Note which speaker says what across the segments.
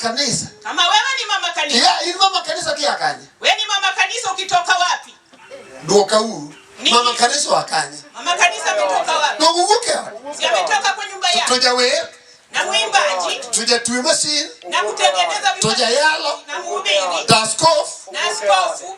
Speaker 1: kanisa,
Speaker 2: Kama wewe ni mama kanisa,
Speaker 1: iya in mama kanisa kia kanye?
Speaker 2: Wewe ni mama kanisa ukitoka wapi?
Speaker 1: Dwoka uru. Mama kanisa oa kanye?
Speaker 2: Mama kanisa ametoka wapi?
Speaker 1: Donge owuok e ot?
Speaker 2: Si ametoka kwa nyumba
Speaker 1: To
Speaker 2: yake.
Speaker 1: jawer,
Speaker 2: Na mwimbaji
Speaker 1: to jatwe masin,
Speaker 2: na kutengeneza
Speaker 1: to
Speaker 2: vifaa
Speaker 1: jayalo,
Speaker 2: na mhubiri
Speaker 1: to askofu
Speaker 2: na askofu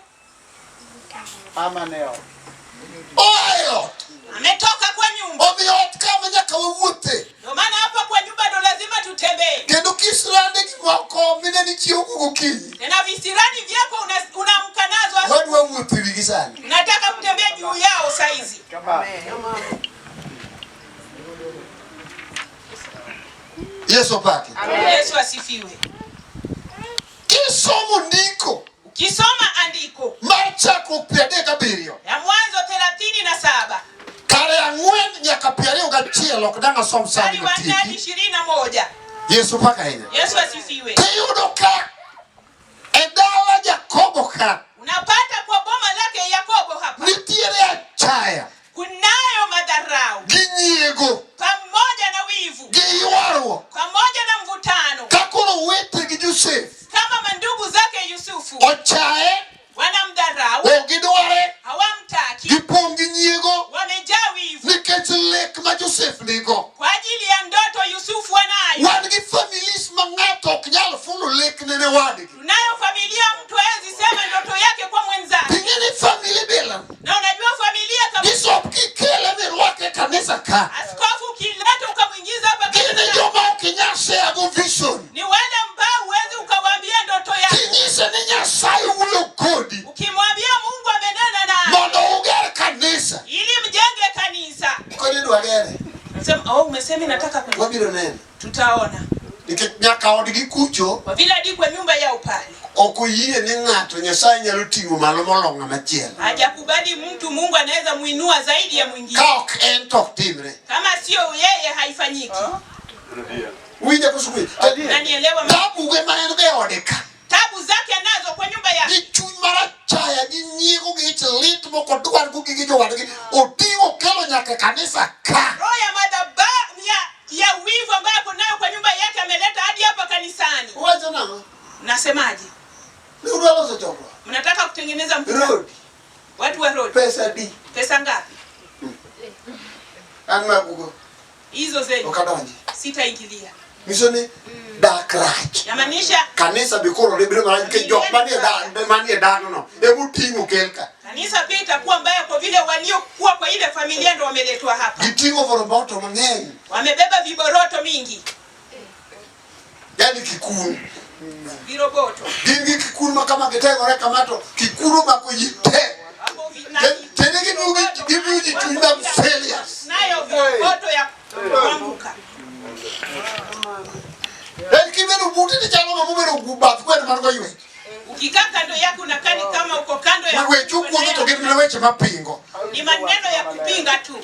Speaker 1: oa e ot.
Speaker 2: Ametoka kwa nyumba.
Speaker 1: Omiyo ot kama nyaka wawuothe.
Speaker 2: Ndio maana hapa kwa nyumba ndo lazima tutembee.
Speaker 1: Kendo kisirande gi moko mineni chiew gokinyi.
Speaker 2: Tena visirani vyako unaamka nazo asubuhi.
Speaker 1: Wadwa wuotho e wigi sani.
Speaker 2: Nataka kutembea juu yao saizi.
Speaker 1: Yesu opaki.
Speaker 2: Yesu asifiwe.
Speaker 1: Kisomo ndiko
Speaker 2: Ukisoma andiko
Speaker 1: mar chakruok 37
Speaker 2: ya Mwanzo 37
Speaker 1: kare 4 nyaka 21 ok dang' asom sani
Speaker 2: mstari wa 4 hadi
Speaker 1: matieki.
Speaker 2: 21.
Speaker 1: Yesu opak ahinya.
Speaker 2: Yesu asifiwe.
Speaker 1: Tiyudo ka e dala Jakobo ka
Speaker 2: Unapata kwa boma lake Yakobo hapa
Speaker 1: nitiere achaya
Speaker 2: kunayo madharau
Speaker 1: gi nyiego
Speaker 2: pamoja na wivu
Speaker 1: gi ywaruok
Speaker 2: pamoja na mvutano,
Speaker 1: ka koro owete gi Josef
Speaker 2: kama mandugu zake Yusufu
Speaker 1: ochaye
Speaker 2: wanamdharau,
Speaker 1: ok gidware
Speaker 2: hawamtaki,
Speaker 1: gipong' gi nyiego
Speaker 2: wamejaa wivu
Speaker 1: nikech lek ma Josef nigo.
Speaker 2: kwa ajili ya ndoto Yusufu anayo.
Speaker 1: Wan gi families ma ng'ato ok nyal fulo lekne ne wadgi.
Speaker 2: Tunayo familia, mtu hawezi sema ndoto yake kwa mwenzake.
Speaker 1: Ting'e ni family bila
Speaker 2: Na unajua familia kama
Speaker 1: bishop kikele mirwake e kanisa ka
Speaker 2: askofu ukileta ukamwingiza hapa
Speaker 1: gin
Speaker 2: kanisani,
Speaker 1: joma ok inyal share go vision.
Speaker 2: ni wale ambao huwezi ukawaambia ndoto yako.
Speaker 1: Kinyise ni Nyasaye wuoyo kodi
Speaker 2: Ukimwambia Mungu amenena naye
Speaker 1: mondo uger kanisa.
Speaker 2: ili mjenge kanisa,
Speaker 1: Koni idwa gere,
Speaker 2: sema oh, umesema nataka kujenga,
Speaker 1: wabiro neno.
Speaker 2: tutaona.
Speaker 1: Nikech nyaka odgi kucho
Speaker 2: Kwa vile hadi kwa nyumba yao pale
Speaker 1: ok oyie ni ng'ato Nyasaye nyalo ting'o malo molo ng'ama chielo.
Speaker 2: hajakubali mtu Mungu anaweza muinua zaidi ya mwingine.
Speaker 1: Ka ok en to ok timre.
Speaker 2: Kama sio yeye haifanyiki.
Speaker 1: Winja koso winjo?
Speaker 2: Nanielewa?
Speaker 1: Tabuge ma en go e ode ka.
Speaker 2: Tabu zake anazo kwa nyumba yake,
Speaker 1: Gi chuny marachaya gi nyiego gi ich lit mok odwar go gige jowadgi oting'o okelo nyaka e kanisa ka.
Speaker 2: roho ya madhabahu ya wivu ambayo ako nayo kwa nyumba yake ameleta hadi hapa kanisani.
Speaker 1: Uwacho nang'o?
Speaker 2: Nasemaje?
Speaker 1: Ni udwa loso chokruok?
Speaker 2: Mnataka kutengeneza mkutano?
Speaker 1: Road.
Speaker 2: Watu wa road.
Speaker 1: Pesa di.
Speaker 2: Pesa ngapi?
Speaker 1: An magugo.
Speaker 2: Hizo zenu.
Speaker 1: Ok adonji.
Speaker 2: Sitaingilia.
Speaker 1: Nyiso ni dak rach.
Speaker 2: Yamaanisha
Speaker 1: Kanisa be koro bedo marach nikech jok manie dano no emoting'o kel ka.
Speaker 2: Kanisa pia itakuwa mbaya kwa vile waliokuwa kwa ile familia ndo wameletwa hapa.
Speaker 1: Giting'o voroboto mang'eny.
Speaker 2: Wamebeba viboroto mingi.
Speaker 1: Yani kikun.
Speaker 2: Viroboto.
Speaker 1: Gin gi kikun ma kama gitegore kama to kikun omako ji te. Tene gimiyo ji chuny mag failures.
Speaker 2: Nayo viroboto ya kuanguka.
Speaker 1: En kibedo buti tichalo ng'ama obedo bath gweno man go ywech.
Speaker 2: Ukikaa kando yake unakaa ni kama uko kando ya
Speaker 1: Weche okuodho to gin mana weche mapingo.
Speaker 2: Ni maneno ya kupinga tu.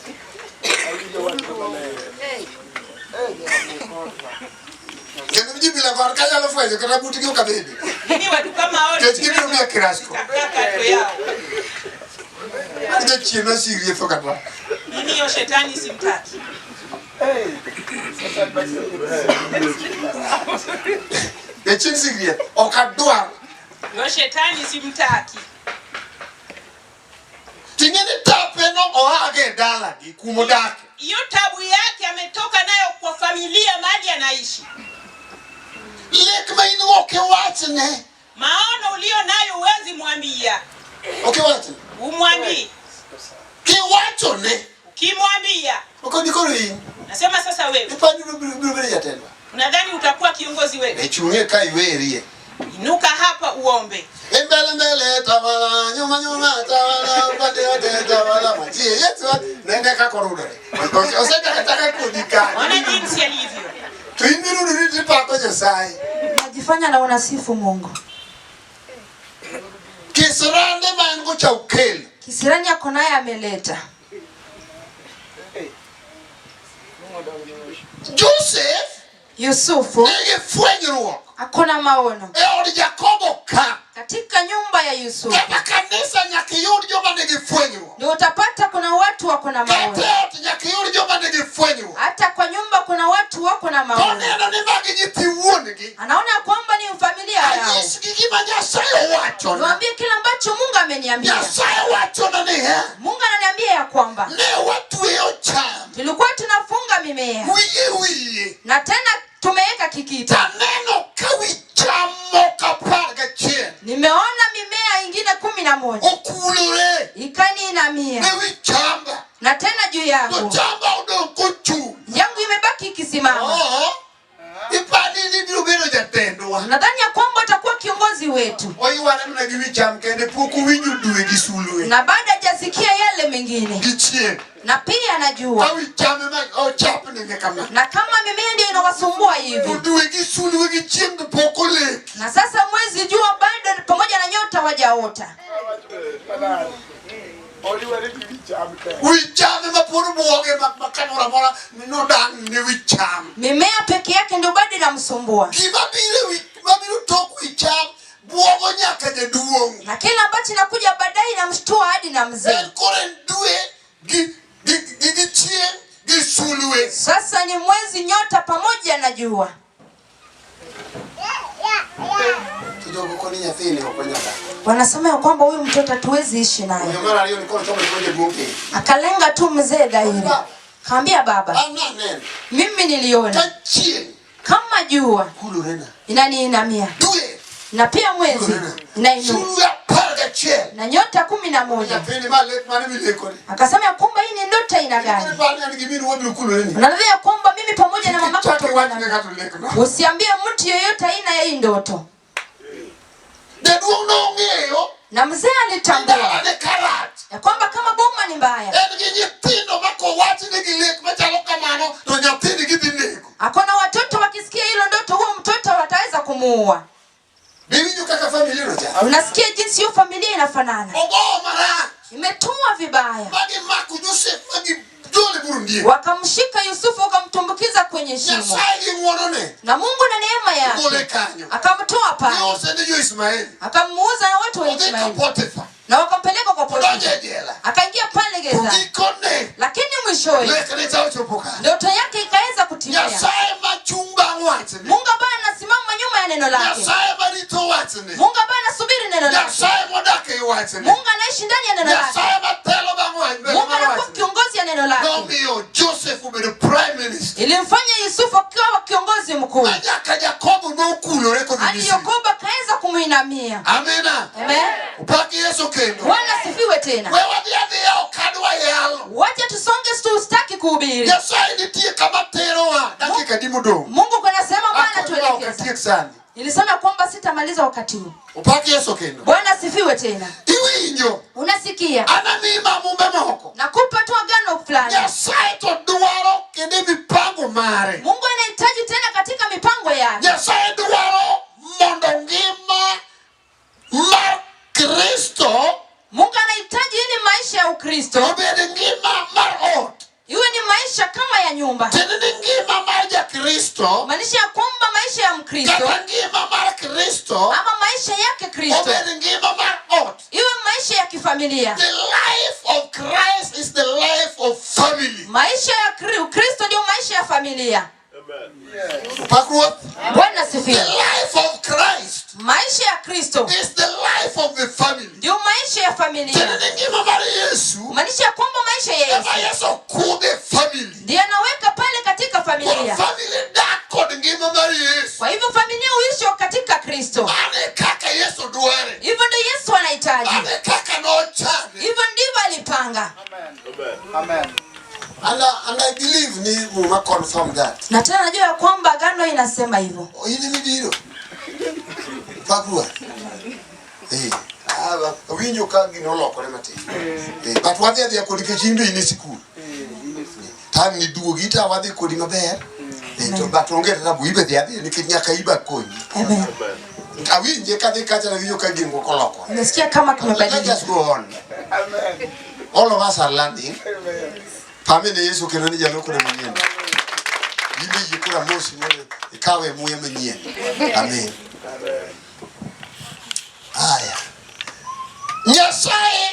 Speaker 1: Kendo ji bila kod kanyalo fwenyo kata butgi ok abede.
Speaker 2: Mimi watu kama hao
Speaker 1: Nikech gibiro miya kirasko.
Speaker 2: sitakaa kando yao.
Speaker 1: An jachien masirie tho kata.
Speaker 2: Mimi hiyo shetani simtaki.
Speaker 1: Jachien sirie ok adwar.
Speaker 2: Hiyo shetani simtaki.
Speaker 1: Ting'e ni tape no oago e dalagi kumodake.
Speaker 2: Hiyo tabu yake ametoka nayo kwa familia mahali anaishi.
Speaker 1: Lek ma in go ok iwachne.
Speaker 2: Maono ulio nayo huwezi mwambia.
Speaker 1: Ok iwachne.
Speaker 2: Umwambii.
Speaker 1: Kiwachone.
Speaker 2: Ukimwambia.
Speaker 1: Ok koro in.
Speaker 2: Nasema sasa wewe.
Speaker 1: Ipani biro bedo jatendwa.
Speaker 2: Unadhani utakuwa kiongozi wetu?
Speaker 1: E chung'e ka iwerie.
Speaker 2: Inuka hapa uombe.
Speaker 1: Mbele mbele tawala, nyuma nyuma tawala, upande wote tawala, mwachie Yesu. Nende kaka orudore. Osechako achaka kodi kanyo.
Speaker 2: Ona jinsi alivyo.
Speaker 1: To in irudori tipako Nyasaye.
Speaker 3: Unajifanya na unasifu Mungu.
Speaker 1: Kisirande ma en go cha okelo.
Speaker 3: Kisirani ako naye ameleta.
Speaker 1: Joseph
Speaker 3: Yusufu
Speaker 1: nigi fwenyruok
Speaker 3: akona maono
Speaker 1: e od Jakobo ka.
Speaker 3: katika nyumba ya Yusufu.
Speaker 1: Kata kanisa nyaka iyud joma nigi fwenyruok.
Speaker 3: Ndio utapata kuna watu wako na
Speaker 1: Kata
Speaker 3: maono.
Speaker 1: e ot nyaka iyud joma nigi fwenyruok.
Speaker 3: Hata kwa nyumba kuna watu wako na maono.
Speaker 1: Toneno ni magi nyithi wuon-gi.
Speaker 3: Anaona kwamba
Speaker 1: owachona.
Speaker 3: Niwaambie kile ambacho Mungu ameniambia.
Speaker 1: Nyasaye wachona niya,
Speaker 3: Mungu ananiambia ya kwamba
Speaker 1: ne watweyo cham
Speaker 3: tulikuwa tunafunga mimea
Speaker 1: wiye wiye
Speaker 3: na tena tumeweka kikita.
Speaker 1: taneno ka wi cham moko 11
Speaker 3: Nimeona mimea ingine 11
Speaker 1: okulore
Speaker 3: ikaniinamia
Speaker 1: ne wi chamba
Speaker 3: na tena juu
Speaker 1: to
Speaker 3: yangu
Speaker 1: chamba odong' kochung'.
Speaker 3: yangu imebaki ikisimama.
Speaker 1: Oo, ipani ni ibiro bedo jatendwa.
Speaker 3: Nadhani ya kwamba utakuwa kiongozi wetu,
Speaker 1: Oyware mana gi wi cham kende pok owinjo dwe gi sulwe
Speaker 3: na bado hajasikia yale mengine,
Speaker 1: gi chieng'.
Speaker 3: na pia
Speaker 1: Ka
Speaker 3: anajua
Speaker 1: wi cham ema ochapnigi kama.
Speaker 3: na kama mimea ndio inawasumbua
Speaker 1: To
Speaker 3: hivi,
Speaker 1: dwe gi sulwe gi chieng' to pok oleki.
Speaker 3: na sasa mwezi jua bado pamoja na nyota hawajaota.
Speaker 1: Wi cham ema pod buoge ma kamoro amora nodang' ne wi cham.
Speaker 3: Mimea peke yake ndio bado inamsumbua,
Speaker 1: Gima biro e wi mabiro tok wi cham buogo nyaka jaduong'.
Speaker 3: na kile ambacho inakuja baadaye inamshtua hadi na mzee.
Speaker 1: En koro en dwe gi chieng' gi sulwe.
Speaker 3: Sasa ni mwezi, nyota pamoja na jua.
Speaker 1: To jogo koni nyathini ok onyal.
Speaker 3: Wanasema ya kwamba huyu mtoto hatuwezi ishi naye.
Speaker 1: Omiyo mar ariyo ni koro chomo chuo jaduong' piny.
Speaker 3: Akalenga tu mzee dhahiri, kaambia baba,
Speaker 1: An naneno
Speaker 3: mimi niliona
Speaker 1: ka chieng'
Speaker 3: kama jua
Speaker 1: kulorena
Speaker 3: inaniinamia
Speaker 1: dwe
Speaker 3: na pia mwezi
Speaker 1: kulorena
Speaker 3: inainuka
Speaker 1: sulwe 11
Speaker 3: na nyota 11.
Speaker 1: Nyathini ma lek mane milekoni.
Speaker 3: Akasema ya kwamba hii ni ndoto aina
Speaker 1: Koro
Speaker 3: gani?
Speaker 1: iparo ni an gi minu wabiro kuloreni.
Speaker 3: Unadhani ya kwamba mimi pamoja na mamako
Speaker 1: Chak
Speaker 3: tutakuwa
Speaker 1: iwachne
Speaker 3: na-
Speaker 1: kata olekno.
Speaker 3: Usiambie mtu yeyote aina ya hii ndoto.
Speaker 1: Jaduong' nong'eyo
Speaker 3: Na mzee
Speaker 1: ni
Speaker 3: alitambua
Speaker 1: dalane karach.
Speaker 3: ya kwamba kama boma ni mbaya,
Speaker 1: En gi nyithindo ma kowach ni gi lek machalo kamano to nyathini gidhi nego.
Speaker 3: akona watoto wakisikia hilo ndoto, huo mtoto wataweza kumuua.
Speaker 1: Biwinjo kaka familia no chalo.
Speaker 3: Unasikia jinsi hiyo familia inafanana,
Speaker 1: Ogo marach
Speaker 3: imetua vibaya.
Speaker 1: ma gimako Josef ma gijole bur ondiek.
Speaker 3: Wakamshika Yusufu wakamtumbukiza kwenye shimo,
Speaker 1: Nyasaye gi ng'wonone
Speaker 3: na Mungu na neema
Speaker 1: ogole
Speaker 3: yake
Speaker 1: kanyo.
Speaker 3: akamtoa pale,
Speaker 1: Giuse ne jo-Ismael.
Speaker 3: akamuuza na watu wa
Speaker 1: Odhi ka
Speaker 3: Ishmaeli
Speaker 1: Potifa.
Speaker 3: na wakampeleka kwa
Speaker 1: Odonjo
Speaker 3: Potifa,
Speaker 1: e jela.
Speaker 3: akaingia pale
Speaker 1: To
Speaker 3: gerezani.
Speaker 1: gikone
Speaker 3: Lakini mwishowe
Speaker 1: lekne cha ochopo kare.
Speaker 3: ndoto yake ikaweza kutimia.
Speaker 1: Nyasaye machung' bang' wachne.
Speaker 3: Mungu ambaye anasimama nyuma ya neno lake,
Speaker 1: Nyasaye marito wachne.
Speaker 3: Mungu ambaye anasubiri neno lake,
Speaker 1: Nyasaye modak ei wachne.
Speaker 3: Mungu anaishi ndani ya neno lake,
Speaker 1: Nyasaye matelo bang' wach mbele
Speaker 3: Mungu
Speaker 1: mar
Speaker 3: anakuwa
Speaker 1: wachne.
Speaker 3: kiongozi ya neno lake.
Speaker 1: Nomiyo Joseph obedo prime minister.
Speaker 3: Ilimfanya Yusufu akiwa kiongozi mkuu
Speaker 1: Ma nyaka Jakobo nokulore kodhi
Speaker 3: hadi
Speaker 1: Misri.
Speaker 3: Yakobo akaweza kumuinamia.
Speaker 1: Amina.
Speaker 3: Amen.
Speaker 1: Opak Yesu kendo.
Speaker 3: Bwana asifiwe tena.
Speaker 1: We wadhi adhiya ok adwa yalo.
Speaker 3: Wacha tusonge, tusitaki kuhubiri.
Speaker 1: Nyasaye nitie kama terowa dakika adi modong'.
Speaker 3: Mungu kuna sehemu ambayo
Speaker 1: Akonywa ok
Speaker 3: anatuelekeza.
Speaker 1: atiek sani.
Speaker 3: Nilisema kwamba sitamaliza wakati huu.
Speaker 1: Opak Yesu kendo.
Speaker 3: Bwana asifiwe tena.
Speaker 1: Iwinjo.
Speaker 3: Unasikia,
Speaker 1: Anamiyi mamumbe moko.
Speaker 3: nakupa tu agano fulani.
Speaker 1: Nyasaye to dwaro kendo e mipango mare.
Speaker 3: Mungu anahitaji tena katika mipango yake.
Speaker 1: Nyasaye dwaro mondo ngima mar Kristo
Speaker 3: Mungu anahitaji ili maisha ya Ukristo
Speaker 1: obed ngima mar ot.
Speaker 3: iwe ni maisha kama ya nyumba,
Speaker 1: Tiende ni ngima mar jakristo
Speaker 3: maanisha ya kwamba maisha ya Mkristo
Speaker 1: kata ngima mar Kristo
Speaker 3: ama maisha yake Kristo
Speaker 1: obed ngima mar ot.
Speaker 3: iwe maisha ya kifamilia.
Speaker 1: The life of Christ is the life of family.
Speaker 3: Maisha ya Ukristo ndio maisha ya familia.
Speaker 1: Pak Ruoth.
Speaker 3: Bwana
Speaker 1: The
Speaker 3: asifiwe.
Speaker 1: life of Christ
Speaker 3: Maisha ya Kristo
Speaker 1: is the life of the family.
Speaker 3: ndio maisha ya familia,
Speaker 1: Tiende ni ngima mar Yesu
Speaker 3: maanisha ya kwamba maisha ya
Speaker 1: ema
Speaker 3: Yesu
Speaker 1: Yesu kudhe family.
Speaker 3: ndiye anaweka pale katika
Speaker 1: Koro
Speaker 3: familia.
Speaker 1: family dak kod ngima mar Yesu.
Speaker 3: Kwa hivyo familia huishi katika Kristo.
Speaker 1: Mano e kaka Yesu dware.
Speaker 3: Hivyo ndio Yesu anahitaji,
Speaker 1: Mano e kaka nochane.
Speaker 3: hivyo ndivyo alipanga.
Speaker 4: Amen.
Speaker 1: And I believe ni Muma confirm that.
Speaker 3: Na tena najua ya kwamba agano inasema hivyo.
Speaker 1: In emibiro. Pak Ruoth. Eh. Ah, awinjo ka gino olokore matin. Eh, but wadhi adhiya kodi nikech in be in e sikul. Tang' ni duogi ta wadhi kodi maber. Eh, to but onge tabu ibe dhi adhiya nikech nyaka iba konyi.
Speaker 3: Amen.
Speaker 1: Awinje kadhi kacha nawinjo ka gik moko olokore.
Speaker 3: Nimesikia kama
Speaker 1: Let us
Speaker 3: kimebadilika.
Speaker 1: go on. All of us are learning. Pamene Yesu kendo ni jaloko na manyien. Imbe yie koro amosi mondo ikawe muya manyien. Amen. Aya. Nyasaye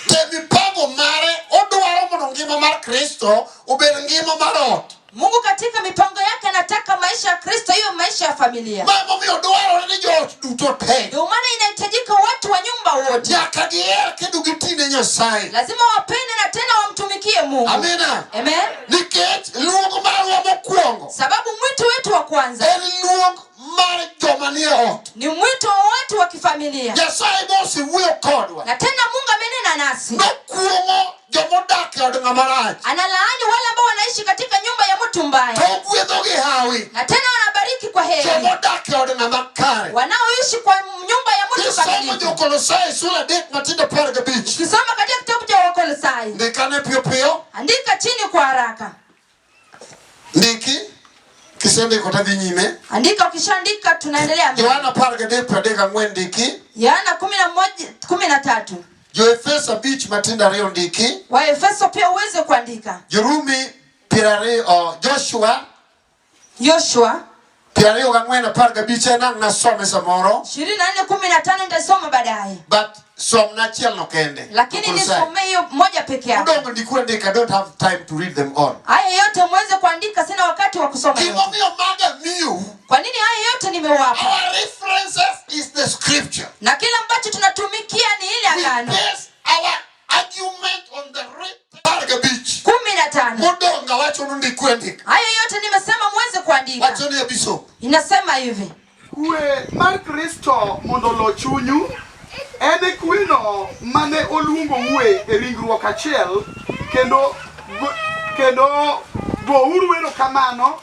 Speaker 1: te mipango mare odwaro mondo ngima mar Kristo obed ngima mar ot.
Speaker 3: Mungu katika mipango yake anataka anataka maisha ya Kristo iwe maisha ya familia.
Speaker 1: Ma emomiyo dwarore ni joot duto te
Speaker 3: Ndio maana inahitajika watu wa nyumba wote
Speaker 1: nyaka giher kendo gitine Nyasaye.
Speaker 3: Lazima wapende na tena wamtumikie Mungu.
Speaker 1: Amina.
Speaker 3: Amen.
Speaker 1: Nikech luong marwa mokwongo
Speaker 3: Sababu mwito wetu wa kwanza
Speaker 1: en luong mar joma nie ot.
Speaker 3: Ni mwito wa watu wa kifamilia.
Speaker 1: Nyasaye mosewuoyo kodwa.
Speaker 3: Na tena Mungu amenena nasi.
Speaker 1: Nokuong'o jomodak e od ng'ama rach.
Speaker 3: Analaani wale ambao wanaishi katika nyumba ya mtu mbaya.
Speaker 1: To ogwedho gi hawi.
Speaker 3: Na tena wanabariki kwa heri.
Speaker 1: Jomodak e od ng'ama kare.
Speaker 3: Wanaoishi kwa nyumba ya mtu
Speaker 1: Kisomo
Speaker 3: kamilifu.
Speaker 1: jo-Kolosai sura 3 matindo 15.
Speaker 3: Ukisoma katika kitabu cha Wakolosai.
Speaker 1: Ndikane piyo piyo.
Speaker 3: Andika chini kwa haraka.
Speaker 1: Ndiki. Kisendiko tadhi nyime.
Speaker 3: Andika, ukishaandika tunaendelea mbele.
Speaker 1: Yohana 13:34 ndiki.
Speaker 3: Yohana 11:13.
Speaker 1: Jo-Efeso 5 matindo 2 ndiki.
Speaker 3: Waefeso pia uweze kuandika.
Speaker 1: Jorumi 20 Joshua
Speaker 3: Joshua
Speaker 1: 24:15 en ang' nasome samoro.
Speaker 3: 24:15 nitasoma baadaye.
Speaker 1: But somna achiel no kende.
Speaker 3: Lakini nisome hiyo moja peke yake.
Speaker 1: Udongo ndikuru andika, I don't have time to read them all.
Speaker 3: Haya yote muweze kuandika, sina wakati wa kusoma yote.
Speaker 1: Gimomiyo maga miyo.
Speaker 3: Kwa nini haya yote nimewapa?
Speaker 1: Our references is the scripture.
Speaker 3: Na kila ambacho tunatumikia ni ile
Speaker 1: We
Speaker 3: agano.
Speaker 1: base our argument on the written 15.
Speaker 3: 15.
Speaker 1: Modongo wacho ni ndikuru andika.
Speaker 3: Haya yote nimesema muweze kuandika.
Speaker 1: Wacho ni bishop.
Speaker 3: Inasema hivi.
Speaker 4: Kwe mar Kristo mondo olo chunyu, en e kweno mane oluongoue e ringruok achiel, kendo gouru erokamano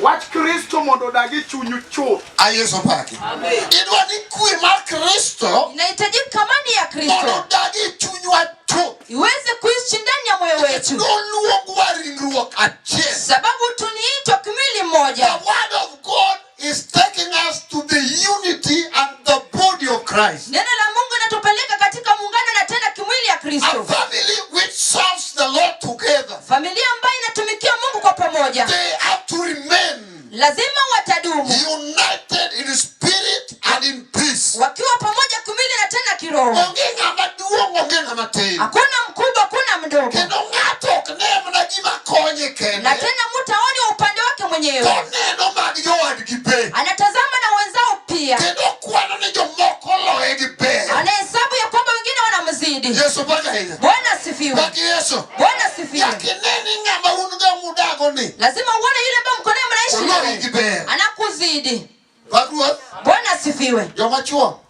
Speaker 4: wach Kristo mondo odag e chunyu chuth.
Speaker 1: A Yesu paki. Idwa ni kwe mar Kristo
Speaker 3: Inahitajika amani ya Kristo
Speaker 1: mondo odag e chunywa chuth.
Speaker 3: Iweze kuishi ndani ya moyo wetu.
Speaker 1: Noluongwa ringruok achiel.
Speaker 3: Sababu tuliitwa kimwili mmoja.
Speaker 1: The word of God is taking us to the unity and the body of Christ.
Speaker 3: Neno la Mungu linatupeleka katika muungano na tena kimwili ya Kristo.
Speaker 1: A family which serves the Lord together.
Speaker 3: Familia ambayo inatumikia Mungu kwa pamoja.
Speaker 1: They have to remain
Speaker 3: Lazima watadumu.
Speaker 1: united in spirit and in peace.
Speaker 3: Wakiwa pamoja kimwili na tena kiroho.
Speaker 1: Onge ng'ama duong', onge ng'ama tin.
Speaker 3: Hakuna mkubwa, hakuna mdogo.
Speaker 1: Kendo ng'ato ok ne mana gima konye kende.
Speaker 3: Na tena mtu haoni upande wake mwenyewe.
Speaker 1: To neno mag jowadgi be.
Speaker 3: Anatazama na wenzao pia.
Speaker 1: Kendo kwano ni jomoko loye gi ber.
Speaker 3: Anahesabu ya kwamba wengine wanamzidi.
Speaker 1: Yesu paka ahinya.
Speaker 3: Bwana asifiwe.
Speaker 1: Paki Yesu.
Speaker 3: Bwana asifiwe.
Speaker 1: Nyaka ine ni ng'ama un go mudago ni.
Speaker 3: Lazima uone yule ambaye mko naye mnaishi
Speaker 1: Oloyi
Speaker 3: naye.
Speaker 1: gi ber.
Speaker 3: Anakuzidi.
Speaker 1: Pak Ruoth.
Speaker 3: Bwana asifiwe.
Speaker 1: Joma chuo.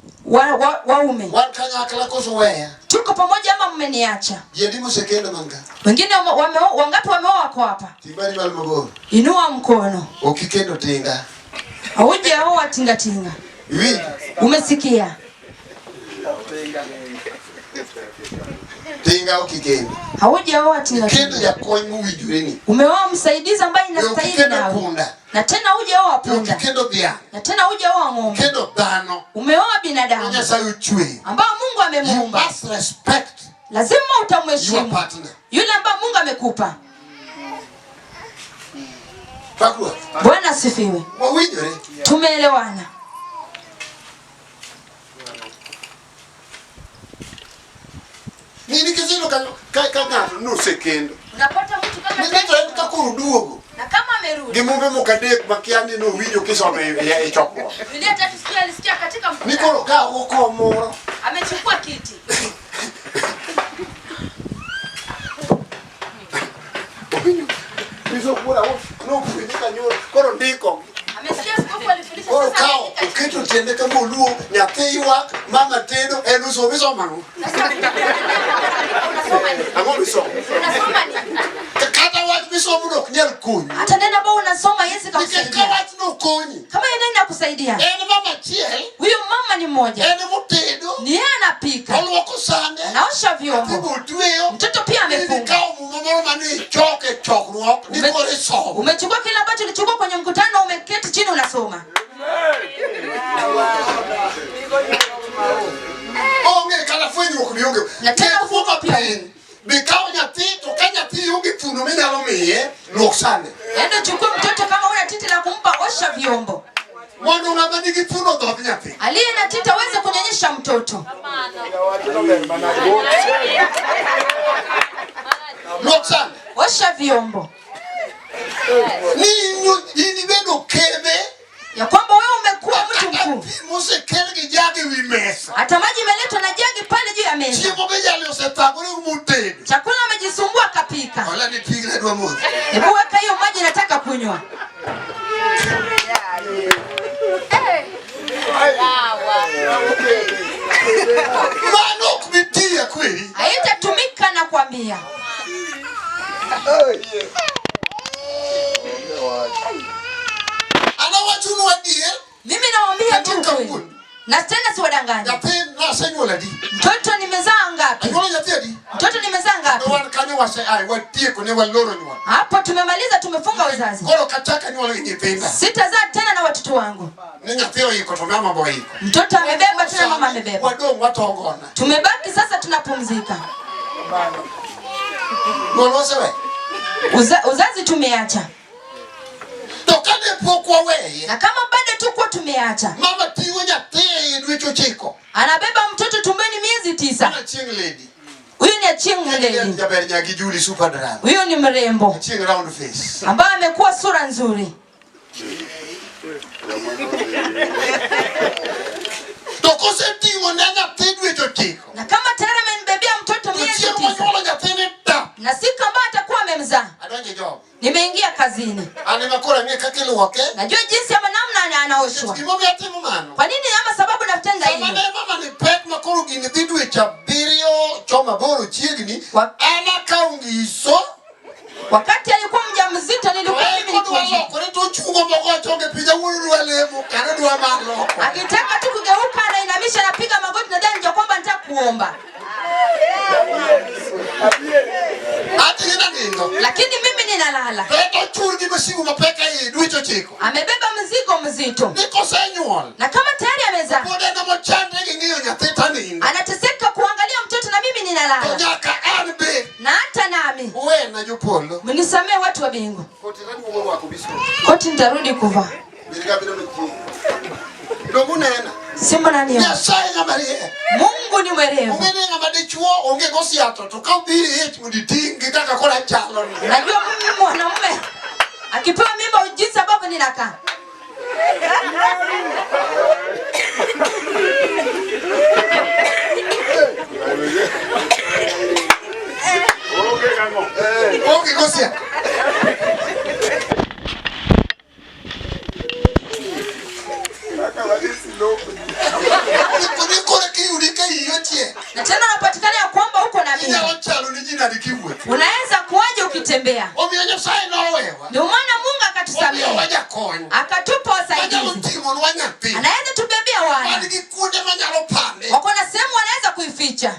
Speaker 3: Waume.
Speaker 1: Wan kanyakla koso weya?
Speaker 3: Tuko pamoja ama mmeniacha?
Speaker 1: Ji adi mosekendo man ka?
Speaker 3: Wengine wangapi wameoa wako hapa?
Speaker 1: Ting badi malo mabor.
Speaker 3: Inua mkono.
Speaker 1: Ok ikendo tinga.
Speaker 3: Haujaoa tinga tinga.
Speaker 1: Iwinjo?
Speaker 3: Umesikia?
Speaker 1: Tinga ok ikendo.
Speaker 3: Haujaoa tinga tinga.
Speaker 1: Ikendo jakony mowinjore ni.
Speaker 3: Umeoa msaidizi ambaye inastahili
Speaker 1: Ukikendo
Speaker 3: nawe.
Speaker 1: punda.
Speaker 3: Na tena hujaoa punda.
Speaker 1: Ukikendo dhiang'.
Speaker 3: Na tena hujaoa ng'ombe.
Speaker 1: Ukikendo dhano.
Speaker 3: Umeoa binadamu.
Speaker 1: Nyasaye ochweyo.
Speaker 3: Ambao Mungu amemuumba.
Speaker 1: You must respect
Speaker 3: Lazima utamheshimu.
Speaker 1: your partner.
Speaker 3: Yule ambaye Mungu amekupa.
Speaker 1: Pak Ruoth.
Speaker 3: Bwana asifiwe.
Speaker 1: Wawinjore.
Speaker 3: Tumeelewana.
Speaker 1: Nini kizino ka ng'ato nosekendo.
Speaker 3: Unapata mtu kama
Speaker 1: Nikech en ka koro duogo.
Speaker 3: Na kama amerudi.
Speaker 1: Gi mumbe moko adek makia ni nowinjo kisomo e chokruok.
Speaker 3: Biblia tatu sikia alisikia katika mkutano.
Speaker 1: Ni koro ka oko moro.
Speaker 3: Amechukua kiti.
Speaker 1: Owinjo. Biso kura nopuonje kanyo koro ndiko.
Speaker 3: Amesikia askofu alifundisha
Speaker 1: Koro
Speaker 3: sasa
Speaker 1: kawo
Speaker 3: ameandika chini.
Speaker 1: oketo tiende kama oluo nyathi ywak mama tedo en usomo isomo ang'o?
Speaker 3: Unasoma nini?
Speaker 1: Ang'o misomo?
Speaker 3: Unasoma nini?
Speaker 1: Kata wach misomo no ok nyal konyi.
Speaker 3: Hata neno ambao unasoma haiwezi
Speaker 1: Nikech ka
Speaker 3: kukusaidia.
Speaker 1: wach no konyi.
Speaker 3: Kama hiyo neno inakusaidia.
Speaker 1: En mama achiel.
Speaker 3: Huyo mama ni mmoja.
Speaker 1: En motedo.
Speaker 3: Ni yeye anapika.
Speaker 1: Oluoko sande.
Speaker 3: Anaosha vyombo.
Speaker 1: Nyathi otweyo.
Speaker 3: Mtoto pia amefunga.
Speaker 1: Ikawo muma moro mane ichoko e chokruok ni koro isomo.
Speaker 3: Umechukua kile ambacho ulichukua kwenye mkutano, umeketi chini unasoma.
Speaker 1: Onge kata fwenyruok ni onge.
Speaker 3: Na tena
Speaker 1: Tek
Speaker 3: ufungo pia.
Speaker 1: piny. Bi kaw nyathi to ka nyathi onge thuno minyalo miye, luok sande.
Speaker 3: Enda chukua mtoto kama una titi la kumpa, osha vyombo.
Speaker 1: Mondo ng'ama nigi thuno odhodh nyathi.
Speaker 3: Aliye na titi aweze kunyonyesha mtoto.
Speaker 1: Luok sande.
Speaker 3: Osha vyombo.
Speaker 1: Ni in ibedo kebe
Speaker 3: Ya kwamba wewe umekuwa mtu mkuu.
Speaker 1: pi mosekel gi jagi e wi mesa.
Speaker 3: Hata maji imeletwa na jagi pale juu ya meza.
Speaker 1: Chiemo be jali osethagore motedo.
Speaker 3: Chakula amejisumbua kapika.
Speaker 1: Hola ni pigna dwa modho.
Speaker 3: Hebu weka hiyo maji nataka kunywa.
Speaker 1: Mano ok bi tiyo kweri.
Speaker 3: Haitatumika na kuambia.
Speaker 1: An awachonu adier.
Speaker 3: Mimi nawaambia tu
Speaker 1: Kendo
Speaker 3: ukweli.
Speaker 1: kawuono.
Speaker 3: Na tena siwadanganyi.
Speaker 1: Nyathi nasenyuolo adi?
Speaker 3: Mtoto nimezaa ngapi?
Speaker 1: Anyuolo nyathi adi?
Speaker 3: Mtoto nimezaa ngapi?
Speaker 1: Wan kanyo wase ai watieko ne waloro nyuol.
Speaker 3: Hapo tumemaliza, tumefunga uzazi.
Speaker 1: Koro kachaka nyuolo gi nyithinda.
Speaker 3: Sitazaa tena na watoto wangu.
Speaker 1: Ni nyathi oiko to mama bo oiko.
Speaker 3: Mtoto amebeba tena, mama amebeba.
Speaker 1: Wadong' watongona.
Speaker 3: Tumebaki sasa tunapumzika.
Speaker 1: Nyuol wasewe.
Speaker 3: Uzazi tumeacha.
Speaker 1: To kane pok waweye,
Speaker 3: Na kama bado tuko tumeacha.
Speaker 1: mama ting'o nyathi e dweche ochiko.
Speaker 3: Anabeba mtoto tumboni miezi 9.
Speaker 1: Mano Achieng' lady.
Speaker 3: Huyu ni Achieng' Lady.
Speaker 1: Jaber nyagi Julie super driver.
Speaker 3: Huyu ni mrembo
Speaker 1: Achieng' round face.
Speaker 3: ambaye amekuwa sura nzuri.
Speaker 1: To koseting'o ne nyathi dweche ochiko.
Speaker 3: Na kama tayari amenibebea mtoto
Speaker 1: To
Speaker 3: miezi
Speaker 1: chieng'
Speaker 3: 9.
Speaker 1: monyuolo nyathini ta.
Speaker 3: Na siku ambayo atakuwa amemzaa,
Speaker 1: Adonjo e job.
Speaker 3: nimeingia kazini.
Speaker 1: An ema koro ang'e kaka iluoke.
Speaker 3: Najua jinsi ama namna anaoshwa.
Speaker 1: Gimomiyo atimo mano.
Speaker 3: Kwa nini ama sababu natenda
Speaker 1: Sama
Speaker 3: hivyo?
Speaker 1: ne mama ni pek ma koro gini dhi dweche abiriyo chomo aboro chiegni. An akawo ngiso.
Speaker 3: Wakati alikuwa mjamzito nilikuwa
Speaker 1: To en
Speaker 3: mimi
Speaker 1: kodwa
Speaker 3: nikiwa
Speaker 1: lokore to ochungo mogo chonge piny awuono dwa lemo kata dwa mar loko.
Speaker 3: Akitaka tu kugeuka anainamisha, anapiga magoti, nadhani ndio kwamba nataka kuomba.
Speaker 1: Ati gin anindo.
Speaker 3: Lakini mimi ninalala.
Speaker 1: To ochur gi masigu mapek e dweche ochiko.
Speaker 3: Amebeba mzigo mzito.
Speaker 1: Ni kosenyuol.
Speaker 3: Na kama tayari amezaa.
Speaker 1: Pod en ema ochandre gi ng'iyo nyathi to anindo.
Speaker 3: Anateseka kuangalia mtoto na mimi ninalala.
Speaker 1: To nyaka an be.
Speaker 3: Na hata nami.
Speaker 1: Uwena jopolo.
Speaker 3: Mnisamee watu wa bingu.
Speaker 1: Koti taduogo rwako biskut.
Speaker 3: Koti nitarudi kuvaa.
Speaker 1: Donge unena?
Speaker 3: Si mnaniona?
Speaker 1: Nyasaye ng'ama riek.
Speaker 3: Mungu ni mwerevu.
Speaker 1: Ong'e ni ng'ama dichuo onge go siato to ka obiro e ich mondo iting' gi kaka koro achalo ni.
Speaker 3: Najua mimi mwanamume akipewa mimba jinsi ambavyo ninakaa.
Speaker 1: Onge go siato.
Speaker 3: Na tena unapatikana ya kwamba uko na mimba.
Speaker 1: Inyalo chalo ni ji nadi kiwuotho.
Speaker 3: Unaweza kuwaje ukitembea?
Speaker 1: Omiyo Nyasaye nowewa.
Speaker 3: Ndio maana Mungu akatusamehe.
Speaker 1: Omiyowa jakony.
Speaker 3: Akatupa wasaidizi.
Speaker 1: Manyalo ting'onwa nyathi.
Speaker 3: Anaweza tubebea wana.
Speaker 1: Wan gi kuonde manyalo pande.
Speaker 3: Wako na sehemu wanaweza kuificha.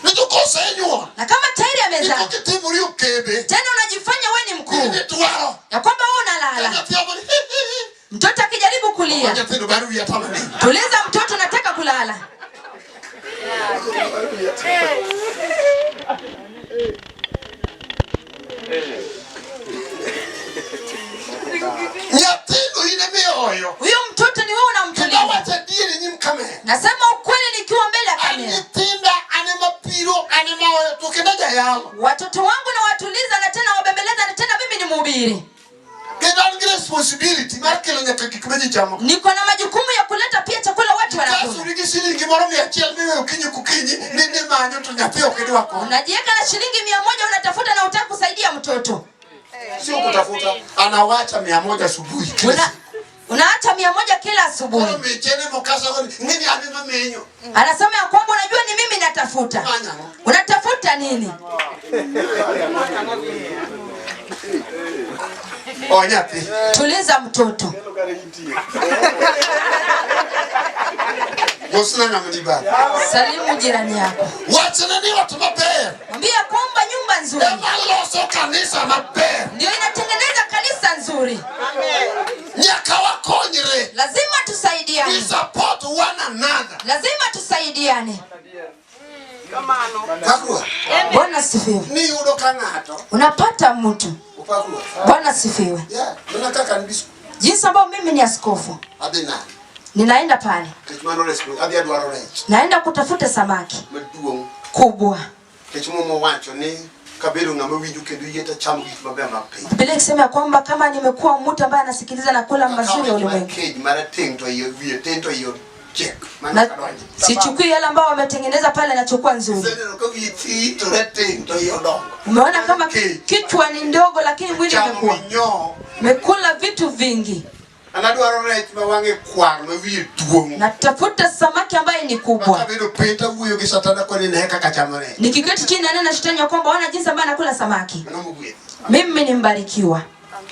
Speaker 1: Ni to kosenyuol.
Speaker 3: Na kama tayari amezaa.
Speaker 1: Ni kitimori okebe.
Speaker 3: Tena unajifanya wewe ni mkuu.
Speaker 1: Ni twaro.
Speaker 3: Ya kwamba wewe unalala.
Speaker 1: Nyathi omoni,
Speaker 3: Mtoto akijaribu kulia.
Speaker 1: Nyathino bar wiya tamani.
Speaker 3: Tuliza mtoto, nataka kulala.
Speaker 1: Nyathino in emihoyo.
Speaker 3: Huyo mtoto ni wewe unamtuliza.
Speaker 1: Kendo awacho adier e nyim kamera.
Speaker 3: Nasema ukweli nikiwa mbele ya
Speaker 1: An
Speaker 3: kamera.
Speaker 1: nyithinda an ema piro an ema hoyo to kendo jayalo.
Speaker 3: Watoto wangu nawatuliza na tena wabembeleza na tena mimi ni mhubiri.
Speaker 1: Kendo an gi responsibility mar kelo nyaka gik ma ji chamo.
Speaker 3: Niko na majukumu ya kuleta pia chakula watu wanakula.
Speaker 1: Kasuri gi shilingi moro 100 miweyo okinyi kokinyi ni ni manyo to nyathi ok idwa konyo.
Speaker 3: Unajiweka na shilingi 100 unatafuta na hutaki kusaidia mtoto.
Speaker 1: Sio kutafuta, anawacha 100 asubuhi kila siku.
Speaker 3: Unaacha 100 kila asubuhi.
Speaker 1: Koro michene mokasa go ni ng'eni an ema menyo.
Speaker 3: Anasema ya kwamba unajua ni mimi natafuta.
Speaker 1: Manyo ang'o?
Speaker 3: Unatafuta nini?
Speaker 1: O nyathi.
Speaker 3: Tuliza mtoto.
Speaker 1: Mosna ng'ama ni bathe.
Speaker 3: Salimu jirani yako.
Speaker 1: Wachne ni ot maber.
Speaker 3: Mwambie kwamba nyumba nzuri.
Speaker 1: Ema loso kanisa maber.
Speaker 3: Ndio inatengeneza kanisa nzuri.
Speaker 1: Nyaka wakonyre.
Speaker 3: Lazima tusaidiane.
Speaker 1: We support one another.
Speaker 3: Lazima tusaidiane.
Speaker 1: Pakua.
Speaker 3: Bwana asifiwe.
Speaker 1: Ni yudo ka ng'ato.
Speaker 3: Unapata mtu.
Speaker 1: Upakua.
Speaker 3: Bwana asifiwe.
Speaker 1: Yeah, mana kaka an biskup.
Speaker 3: Jinsi ambavyo mimi ni askofu.
Speaker 1: Adhi nade?
Speaker 3: Ninaenda pale.
Speaker 1: Nikech mano response, adhi adwaro rech.
Speaker 3: Naenda kutafuta samaki
Speaker 1: Maduong'.
Speaker 3: kubwa.
Speaker 1: Nikech Muma owacho ni Kabedo ng'ama winjo kendo yie to chamo gik mabeyo mag piny.
Speaker 3: Biblia ikisema ya kwamba kama nimekuwa mtu ambaye anasikiliza na kula mazuri ya ulimwengu
Speaker 1: Kej marateng' to iye wiye tin to iye ochiek. Mano
Speaker 3: na
Speaker 1: kadonjo.
Speaker 3: sichukui yale ambao wametengeneza pale, nachukua nzuri.
Speaker 1: Iseneno ka wiye thi to rateng' to iye odongo.
Speaker 3: Umeona kama
Speaker 1: Kej.
Speaker 3: kichwa ni ndogo, lakini mwili
Speaker 1: Chamo
Speaker 3: umekuwa
Speaker 1: minyoo.
Speaker 3: umekula vitu vingi.
Speaker 1: An adwaro rech ma wang'e kwar ma wiye duong'.
Speaker 3: Natafuta samaki ambaye ni kubwa.
Speaker 1: Kabedo piny tawuoyo gi satana koni ne kaka chamo rech.
Speaker 3: Nikiketi chini na nena shetani ya kwamba ona jinsi ambaye anakula samaki.
Speaker 1: Mano mogwedhi.
Speaker 3: Mimi ni mbarikiwa,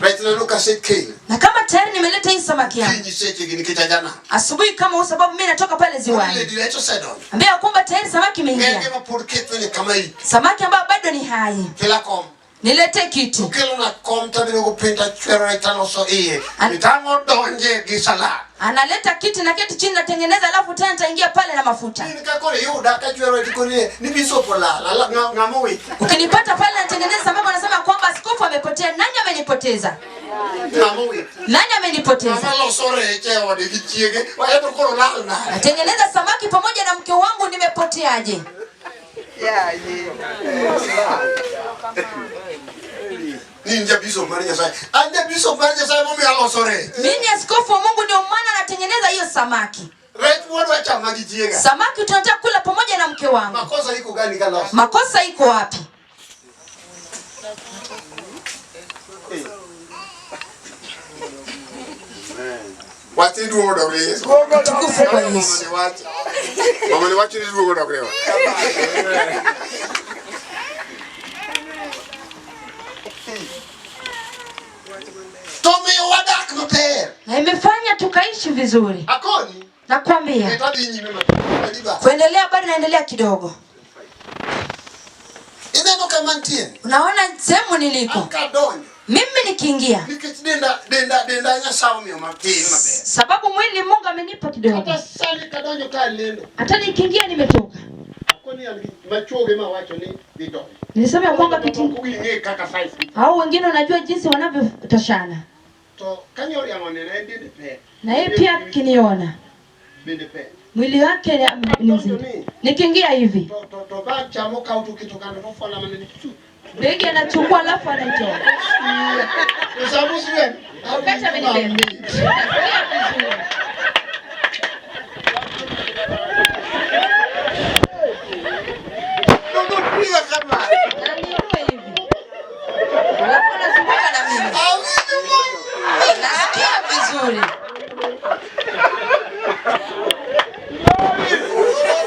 Speaker 1: Rech neno kasekelo.
Speaker 3: na kama tayari nimeleta hii samaki yangu
Speaker 1: Kinyi sechegi nikech ajanam.
Speaker 3: asubuhi kama huu, sababu mimi natoka pale ziwani,
Speaker 1: Lady rech osedonjo.
Speaker 3: ambia ya kwamba tayari samaki imeingia,
Speaker 1: Ng'enge ma pod ketho ni kama ip.
Speaker 3: samaki ambayo bado ni hai.
Speaker 1: Kela kom.
Speaker 3: Nilete kiti.
Speaker 1: Okelona kom tabedo go piny tachwero rech taloso iye. Tang'o donje gi salad.
Speaker 3: Analeta kiti na keti chini, natengeneza, alafu tena nitaingia pale na mafuta.
Speaker 1: In ka koro iyuda kachwero rech koni ni bishop olal. Ng'ama owito.
Speaker 3: Ukinipata pale natengeneza samaki, wanasema kwamba askofu amepotea. Nani amenipoteza?
Speaker 1: Ng'ama owito.
Speaker 3: Nani amenipoteza?
Speaker 1: Ng'ama loso rech e ode gi chiege. Waeto koro olal nade.
Speaker 3: Natengeneza samaki pamoja na mke wangu, nimepoteaje?
Speaker 1: Ni in jabishop mar Nyasaye. An jabishop mar Nyasaye momiyo aloso rech.
Speaker 3: Mimi ni askofu wa Mungu, ndio maana natengeneza hiyo samaki.
Speaker 1: Rech mwadwa chama gi chiega.
Speaker 3: Samaki tunataka kula pamoja na mke wangu.
Speaker 1: Makosa iko gani kaloso?
Speaker 3: Makosa iko wapi?
Speaker 1: Wach ni duong' odok ne Yesu.
Speaker 3: Utukufu kwa Yesu.
Speaker 1: Mama ni wacho ni duong' odok ne wa. To miyo wadak maber.
Speaker 3: Na imefanya tukaishi vizuri.
Speaker 1: Akoni.
Speaker 3: Nakwambia
Speaker 1: Kendo adhi nyime matin. Adhi ba.
Speaker 3: kuendelea, bado naendelea kidogo.
Speaker 1: Ineno kama antie.
Speaker 3: Unaona sehemu niliko
Speaker 1: An kadonjo.
Speaker 3: mimi, nikiingia
Speaker 1: Nikech denda Nyasaye omiyo matin maber.
Speaker 3: sababu mwili Mungu amenipa kidogo,
Speaker 1: Kata sani kadonjo ka lendo.
Speaker 3: hata nikiingia nimetoka.
Speaker 1: Akoni an gi machuoge mawacho ni dhi donjo.
Speaker 3: Nilisema ya kwamba kiti
Speaker 1: Moko ging'e kaka size gi.
Speaker 3: au wengine unajua jinsi wanavyotoshana,
Speaker 1: To kanyo oriang'o nena en dende pek.
Speaker 3: na yeye pia akiniona
Speaker 1: Bende pek.
Speaker 3: mwili wake ni mzito. Nikiingia hivi
Speaker 1: To bag chamo kawo to keto kando to fola mana ni chu.
Speaker 3: begi anachukua alafu anaitoa.
Speaker 1: To sama uswen.
Speaker 3: Wakati amenibeba. Nasikia vizuri.
Speaker 1: Nonopiga kama.
Speaker 3: Na niinue hivi. Alafu anazunguka na mimi.
Speaker 1: Awinjo mos.
Speaker 3: Nasikia vizuri.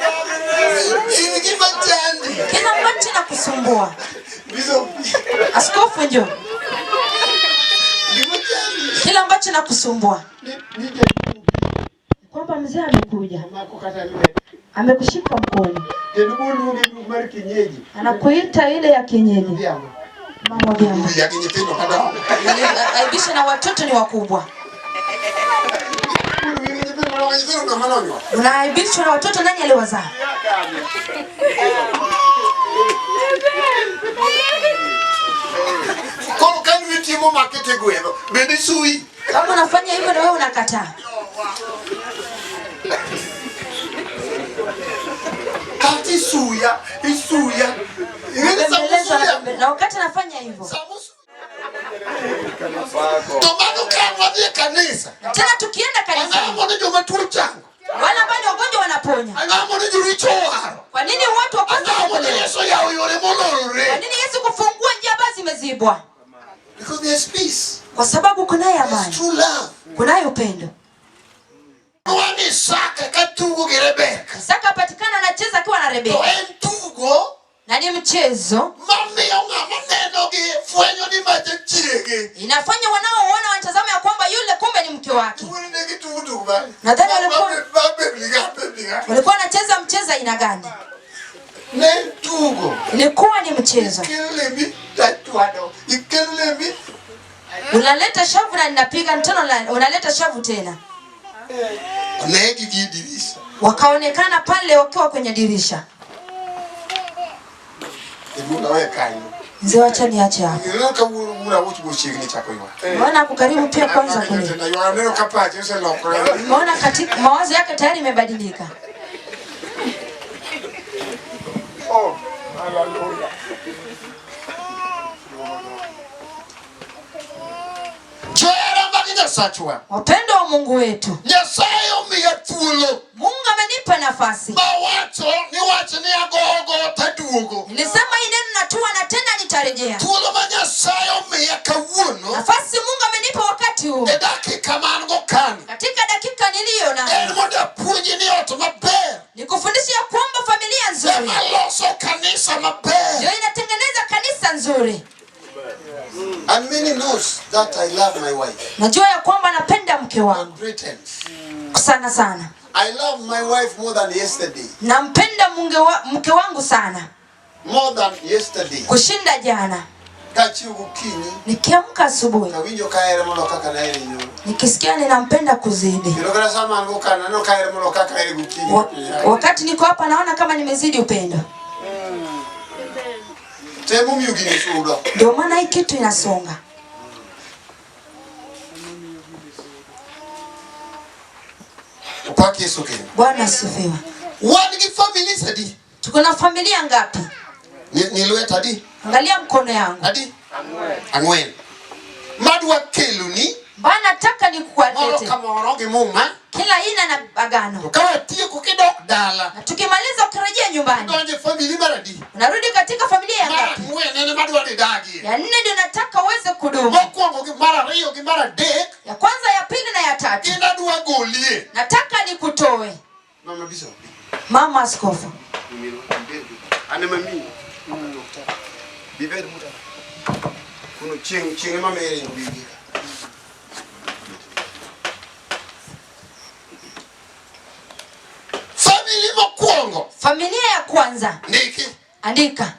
Speaker 1: In gima chandi.
Speaker 3: Kila ambacho nakusumbua.
Speaker 1: Biso.
Speaker 3: Askofu njoo.
Speaker 1: Gima chandi.
Speaker 3: Kila ambacho nakusumbua.
Speaker 1: Ni jaduong'
Speaker 3: Kwamba mzee amekuja.
Speaker 1: omako kata lwete.
Speaker 3: Amekushika mkono.
Speaker 1: Kendo boluonge mar kienyeji.
Speaker 3: Anakuita ile ya kienyeji.
Speaker 1: Odhiambo.
Speaker 3: Mama Odhiambo.
Speaker 1: Wiya gi nyithindo madongo.
Speaker 3: Aibisha na watoto ni wakubwa.
Speaker 1: Wiya gi nyithindo madongo, nyithindo ng'ama nonyuolo.
Speaker 3: Unaaibishwa na watoto, nani aliwazaa?
Speaker 1: Koro ka lweti momaki tigwedho, bende isui.
Speaker 3: Kama unafanya hivyo na wewe unakataa.
Speaker 1: Kata isuya, isuya. Ing'eni sama
Speaker 3: Bembeleza
Speaker 1: usuya.
Speaker 3: na wakati anafanya hivyo.
Speaker 1: Sama usuya. To mano ka wadhi e kanisa.
Speaker 3: Tena tukienda
Speaker 1: Ang'o
Speaker 3: kanisani,
Speaker 1: mondo joma tuo chango?
Speaker 3: wale ambao ni wagonjwa wanaponya.
Speaker 1: Ang'o mondo joricho owaro?
Speaker 3: Kwa nini watu wapate
Speaker 1: Ang'o mondo
Speaker 3: kuokolewa?
Speaker 1: Yesu oyawo yore
Speaker 3: Kwa
Speaker 1: molorore?
Speaker 3: nini Yesu kufungua njia ambazo zimezibwa?
Speaker 1: Because there's peace.
Speaker 3: Kwa sababu kunaye
Speaker 1: There's
Speaker 3: amani,
Speaker 1: true love.
Speaker 3: kunaye upendo.
Speaker 1: Wani Isaka ka tugo gi Rebeka.
Speaker 3: Isaka apatikana anacheza akiwa na
Speaker 1: To
Speaker 3: Rebeka,
Speaker 1: en tugo
Speaker 3: na ni mchezo
Speaker 1: mamiyo ng'ama nenogi fwenyo ni macha chiege.
Speaker 3: inafanya wanaoona wanatazama ya kwamba yule kumbe ni mke wake.
Speaker 1: Wuon ne gitugo tugo mane?
Speaker 3: Nadhani
Speaker 1: Mabebliga.
Speaker 3: Walikuwa wanacheza mchezo aina gani?
Speaker 1: Ne en tugo.
Speaker 3: Ilikuwa ni mchezo,
Speaker 1: Ikelo lembi tachwado. Ikelo lembi.
Speaker 3: unaleta shavu na ninapiga tena, unaleta shavu tena.
Speaker 1: Onegi gi dirisa.
Speaker 3: Wakaonekana pale wakiwa kwenye dirisha.
Speaker 1: Jaduong' awe kanyo.
Speaker 3: Mzee, wacha niache hapo.
Speaker 1: Ineno ka wuora wuoch bochiegni chako ywak.
Speaker 3: Maana ako karibu pia kwanza kule.
Speaker 1: Aneno ka pache oselokore.
Speaker 3: Umeona katika mawazo yake tayari imebadilika.
Speaker 1: Oh, hallelujah. Nyasachwa.
Speaker 3: Wapendwa wa Mungu wetu,
Speaker 1: Nyasaye omiya thuolo.
Speaker 3: Mungu amenipa nafasi.
Speaker 1: Mawacho ni wach ni agogo taduogo.
Speaker 3: Nilisema hii neno natua na tena nitarejea.
Speaker 1: Thuolo ma Nyasaye omiya kawuono
Speaker 3: Nafasi Mungu amenipa wakati huu,
Speaker 1: e dakika ma an go kani
Speaker 3: katika dakika niliyo
Speaker 1: en
Speaker 3: nayo,
Speaker 1: mondo apuonji ni ot maber
Speaker 3: nikufundisha ya kwamba familia nzuri
Speaker 1: ema loso kanisa maber.
Speaker 3: ndio inatengeneza kanisa nzuri.
Speaker 1: And many knows that I love my wife.
Speaker 3: Najua ya kwamba napenda mke wangu
Speaker 1: Pretense.
Speaker 3: sana sana,
Speaker 1: I love my wife more than yesterday.
Speaker 3: nampenda mke wangu sana
Speaker 1: More than yesterday.
Speaker 3: kushinda jana.
Speaker 1: Kachiew gokinyi
Speaker 3: Nikiamka asubuhi
Speaker 1: awinjo ka ahere molo kaka nahere nyoro.
Speaker 3: nikisikia ninampenda kuzidi.
Speaker 1: Kendo kata sama an go ka aneno ka ahere molo kaka ahere gokinyi.
Speaker 3: Wakati niko hapa naona kama nimezidi upendo.
Speaker 1: Temo miyo gini sudo.
Speaker 3: Ndio maana hii kitu inasonga.
Speaker 1: Opak Yesu kendo.
Speaker 3: Bwana asifiwe.
Speaker 1: Wan gi families adi?
Speaker 3: Tuko na familia ngapi?
Speaker 1: Ni lwet adi?
Speaker 3: Angalia mkono yangu.
Speaker 1: Adi? Ang'wen. Madwa keloni
Speaker 3: Bana, nataka
Speaker 1: moro
Speaker 3: nikuwalete
Speaker 1: ka moro gi muma
Speaker 3: kila aina na
Speaker 1: to
Speaker 3: agano,
Speaker 1: ka watieko kidok dala
Speaker 3: na tukimaliza ukirejea nyumbani
Speaker 1: idonjo e famili mar adi?
Speaker 3: unarudi katika familia ya
Speaker 1: Mar
Speaker 3: ngapi?
Speaker 1: ang'wen en ema adwa ni idagie.
Speaker 3: Ya nne ndio nataka uweze kudumu,
Speaker 1: Mokwongo gi mar ariyo gi mar adek
Speaker 3: ya kwanza, ya pili na ya tatu.
Speaker 1: gin adwa golie.
Speaker 3: Nataka nikutoe.
Speaker 1: Mama Bishop.
Speaker 3: Mama askofu,
Speaker 1: An ema miyi. Bibed buta. Kuno chieng' chieng' ema miyi ringo bigi. Famili mokwongo
Speaker 3: familia ya kwanza
Speaker 1: ndiki
Speaker 3: andika,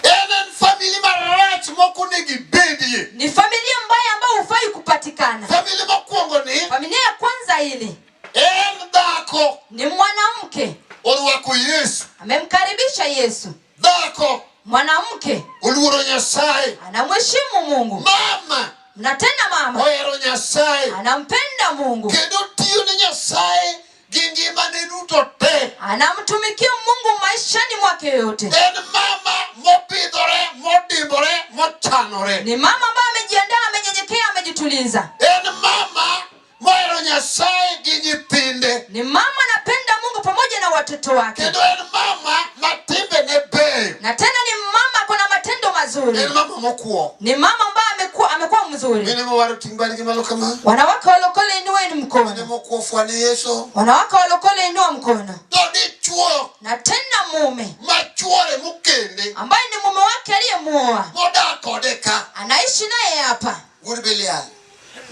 Speaker 1: en famili marach mok onego ibedie.
Speaker 3: ni familia mbaya ambayo hufai kupatikana.
Speaker 1: Famili mokwongo ni
Speaker 3: Familia ya kwanza hili
Speaker 1: en dhako
Speaker 3: ni mwanamke
Speaker 1: orwako Yesu.
Speaker 3: amemkaribisha Yesu,
Speaker 1: Dhako
Speaker 3: mwanamke
Speaker 1: oluoro Nyasaye.
Speaker 3: anamheshimu Mungu,
Speaker 1: Mama
Speaker 3: na tena mama
Speaker 1: ohero Nyasaye
Speaker 3: anampenda Mungu,
Speaker 1: kendo tiyo ne Nyasaye gi ngimane duto te.
Speaker 3: anamtumikia Mungu maishani mwake yote.
Speaker 1: En mama mopidhore, modimbore, mochanore.
Speaker 3: Ni mama ambaye amejiandaa, amenyenyekea, amejituliza.
Speaker 1: En mama mohero Nyasaye gi nyithinde.
Speaker 3: Ni mama anapenda Mungu pamoja na watoto wake,
Speaker 1: Kendo en mama ma timbene beyo.
Speaker 3: na tena ni mama ako na matendo mazuri.
Speaker 1: En mama mokuo.
Speaker 3: Ni mama ambaye amekuwa mzuri.
Speaker 1: Mine mowaro ting' badgi malo kama.
Speaker 3: Wanawake walokole, inueni
Speaker 1: Mine
Speaker 3: mkono.
Speaker 1: mokuo fwane Yesu.
Speaker 3: Wanawake walokole, inua mkono.
Speaker 1: To dichuo
Speaker 3: Na tena mume
Speaker 1: ma chuore mokende
Speaker 3: ambaye ni mume wake aliyemuoa
Speaker 1: modak kode ka
Speaker 3: anaishi naye hapa,
Speaker 1: wuod Belial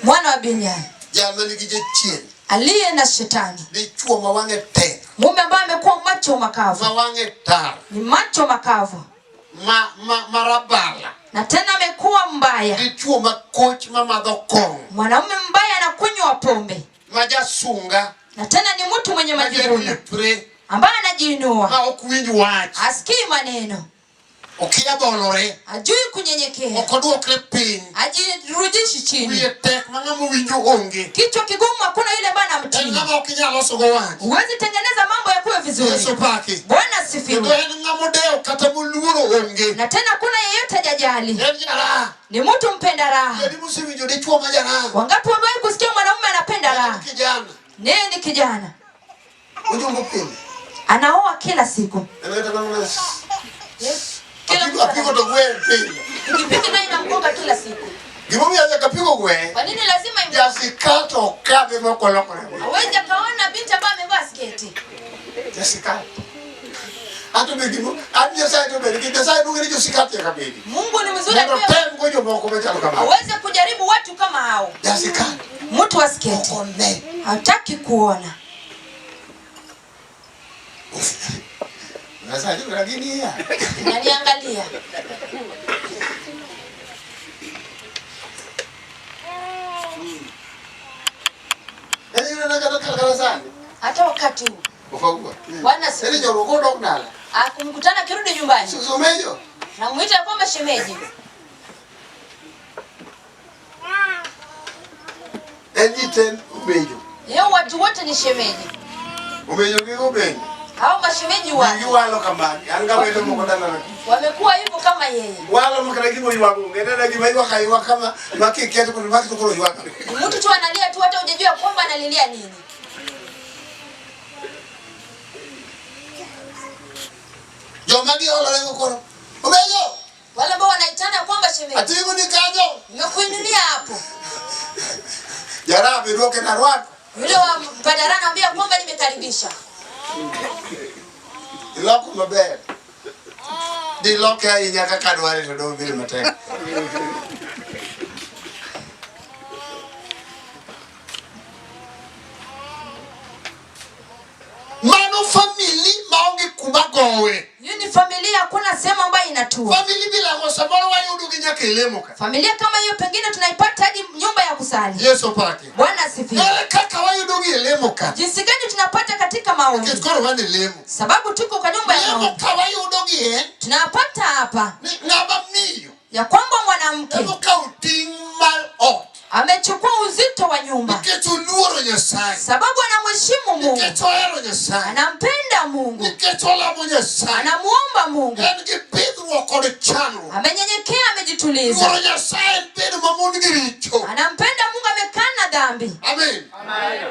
Speaker 3: mwana wa Belial
Speaker 1: jal manigi jachien
Speaker 3: aliye na shetani,
Speaker 1: dichuo ma wang'e tek
Speaker 3: mume ambaye amekuwa macho makavu,
Speaker 1: ma wang'e tar
Speaker 3: ni macho makavu,
Speaker 1: ma ma marabala
Speaker 3: na tena amekuwa mbaya,
Speaker 1: dichuo ma koch mamadho kong'o
Speaker 3: mwanaume mbaya anakunywa pombe,
Speaker 1: ma jasunga
Speaker 3: na tena ni mtu mwenye
Speaker 1: ma
Speaker 3: majivuno
Speaker 1: jaripre
Speaker 3: ambaye anajiinua,
Speaker 1: ma ok winj wach
Speaker 3: asikii maneno,
Speaker 1: okia bolore
Speaker 3: ajui kunyenyekea,
Speaker 1: ok oduokre piny
Speaker 3: ajirudishi chini,
Speaker 1: wiye tek ma ng'ama winjo onge
Speaker 3: kichwa kigumu, hakuna yule ambaye
Speaker 1: en
Speaker 3: anamtii.
Speaker 1: ng'ama ok inyal losogo wach
Speaker 3: Huwezi tengeneza mambo yakuwe vizuri.
Speaker 1: Yesu paki
Speaker 3: Bwana
Speaker 1: kendo
Speaker 3: asifiwe.
Speaker 1: en ng'ama odewo kata moluoro onge
Speaker 3: Na tena hakuna yeyote hajajali,
Speaker 1: en jaraha
Speaker 3: ni mtu mpenda raha.
Speaker 1: Jadi mosewinjo dichuo ma jaraha
Speaker 3: Wangapi wamewahi kusikia mwanaume anapenda raha?
Speaker 1: kijana
Speaker 3: Yeye ni kijana,
Speaker 1: ojombo pile
Speaker 3: anaoa kila siku.
Speaker 1: En kata mana
Speaker 3: Kila
Speaker 1: apigo
Speaker 3: mtu
Speaker 1: apigo to gwe pile
Speaker 3: pikipiki nayo inamgonga kila siku.
Speaker 1: gimomiyo nyaka apigo gwe
Speaker 3: Kwa nini lazima im...
Speaker 1: jasikato okadhe mokolokore
Speaker 3: Hawezi akaona binti ambaye amevaa sketi.
Speaker 1: jasikato Anto be gimo an Nyasaye to bende Nyasaye luonge ni josikati nyaka bedi
Speaker 3: Mungu ni mzuri,
Speaker 1: mondo
Speaker 3: pia
Speaker 1: tem go jomoko machalo kamano
Speaker 3: aweze kujaribu watu kama hao.
Speaker 1: jasikato
Speaker 3: Mtu wa sketi
Speaker 1: ok one
Speaker 3: hataki kuona.
Speaker 1: Nyasaye to lakini ya
Speaker 3: Naniangalia.
Speaker 1: En ineno kata kata sani
Speaker 3: Hata wakati huu
Speaker 1: ofagua
Speaker 3: Bwana
Speaker 1: Eri
Speaker 3: asifiwe.
Speaker 1: jogo kodok dala
Speaker 3: Akumkutana akirudi nyumbani,
Speaker 1: somejo
Speaker 3: namuita kwamba shemeji.
Speaker 1: en ji te umejo
Speaker 3: Leo watu wote ni shemeji.
Speaker 1: umejo gi umejo
Speaker 3: Au mashemeji wake
Speaker 1: Wigi walo kamagi. An ga welo moko dalana.
Speaker 3: Wamekuwa hivyo kama yeye.
Speaker 1: Walo moko gima oywago onge. Neno gima ywak aywaka kama ma kikia to koro maki to koro ywak.
Speaker 3: Mtu tu analia tu, hata hujajua kwamba analilia nini.
Speaker 1: Joma giolorego koro. Omejo!
Speaker 3: Wale ambao wanaitana kwamba shemeji,
Speaker 1: Ating'o ni kanyo.
Speaker 3: nimekuinulia hapo.
Speaker 1: Jarabi ruoke na rwako.
Speaker 3: Yule wa Badara anaambia kwamba nimekaribisha.
Speaker 1: Iloko maber. Diloke ahinya kaka dware to dong bedo matek. Mano famili maonge kuma gowe.
Speaker 3: Hiyo ni familia, hakuna sehemu ambayo inatua.
Speaker 1: Famili bilango samoro wayudo gi nyaka e lemo ka.
Speaker 3: Familia kama hiyo pengine tunaipata hadi nyumba ya kusali.
Speaker 1: Yesu opaki.
Speaker 3: Bwana asifiwe.
Speaker 1: Ere kaka wayudo gi e lemo ka.
Speaker 3: Jinsi gani tunapata katika maombi?
Speaker 1: Nikech koro wan e lemo.
Speaker 3: Sababu tuko kwa nyumba ya
Speaker 1: Lemo
Speaker 3: maombi.
Speaker 1: ka wayudo gi e
Speaker 3: Tunapata hapa
Speaker 1: ni ng'ama miyo
Speaker 3: ya kwamba mwanamke
Speaker 1: emokawo ting' mar ot
Speaker 3: amechukua uzito wa nyumba,
Speaker 1: nikech oluoro Nyasaye,
Speaker 3: sababu anamheshimu Mungu,
Speaker 1: nikech ohero Nyasaye,
Speaker 3: anampenda Mungu,
Speaker 1: nikech olamo Nyasaye,
Speaker 3: anamuomba Mungu,
Speaker 1: en gi bidhruok kod chandruok.
Speaker 3: amenyenyekea, amejituliza,
Speaker 1: Luoro Nyasaye en bedo mamon gi richo.
Speaker 3: anampenda Mungu, amekana dhambi.
Speaker 1: Amen.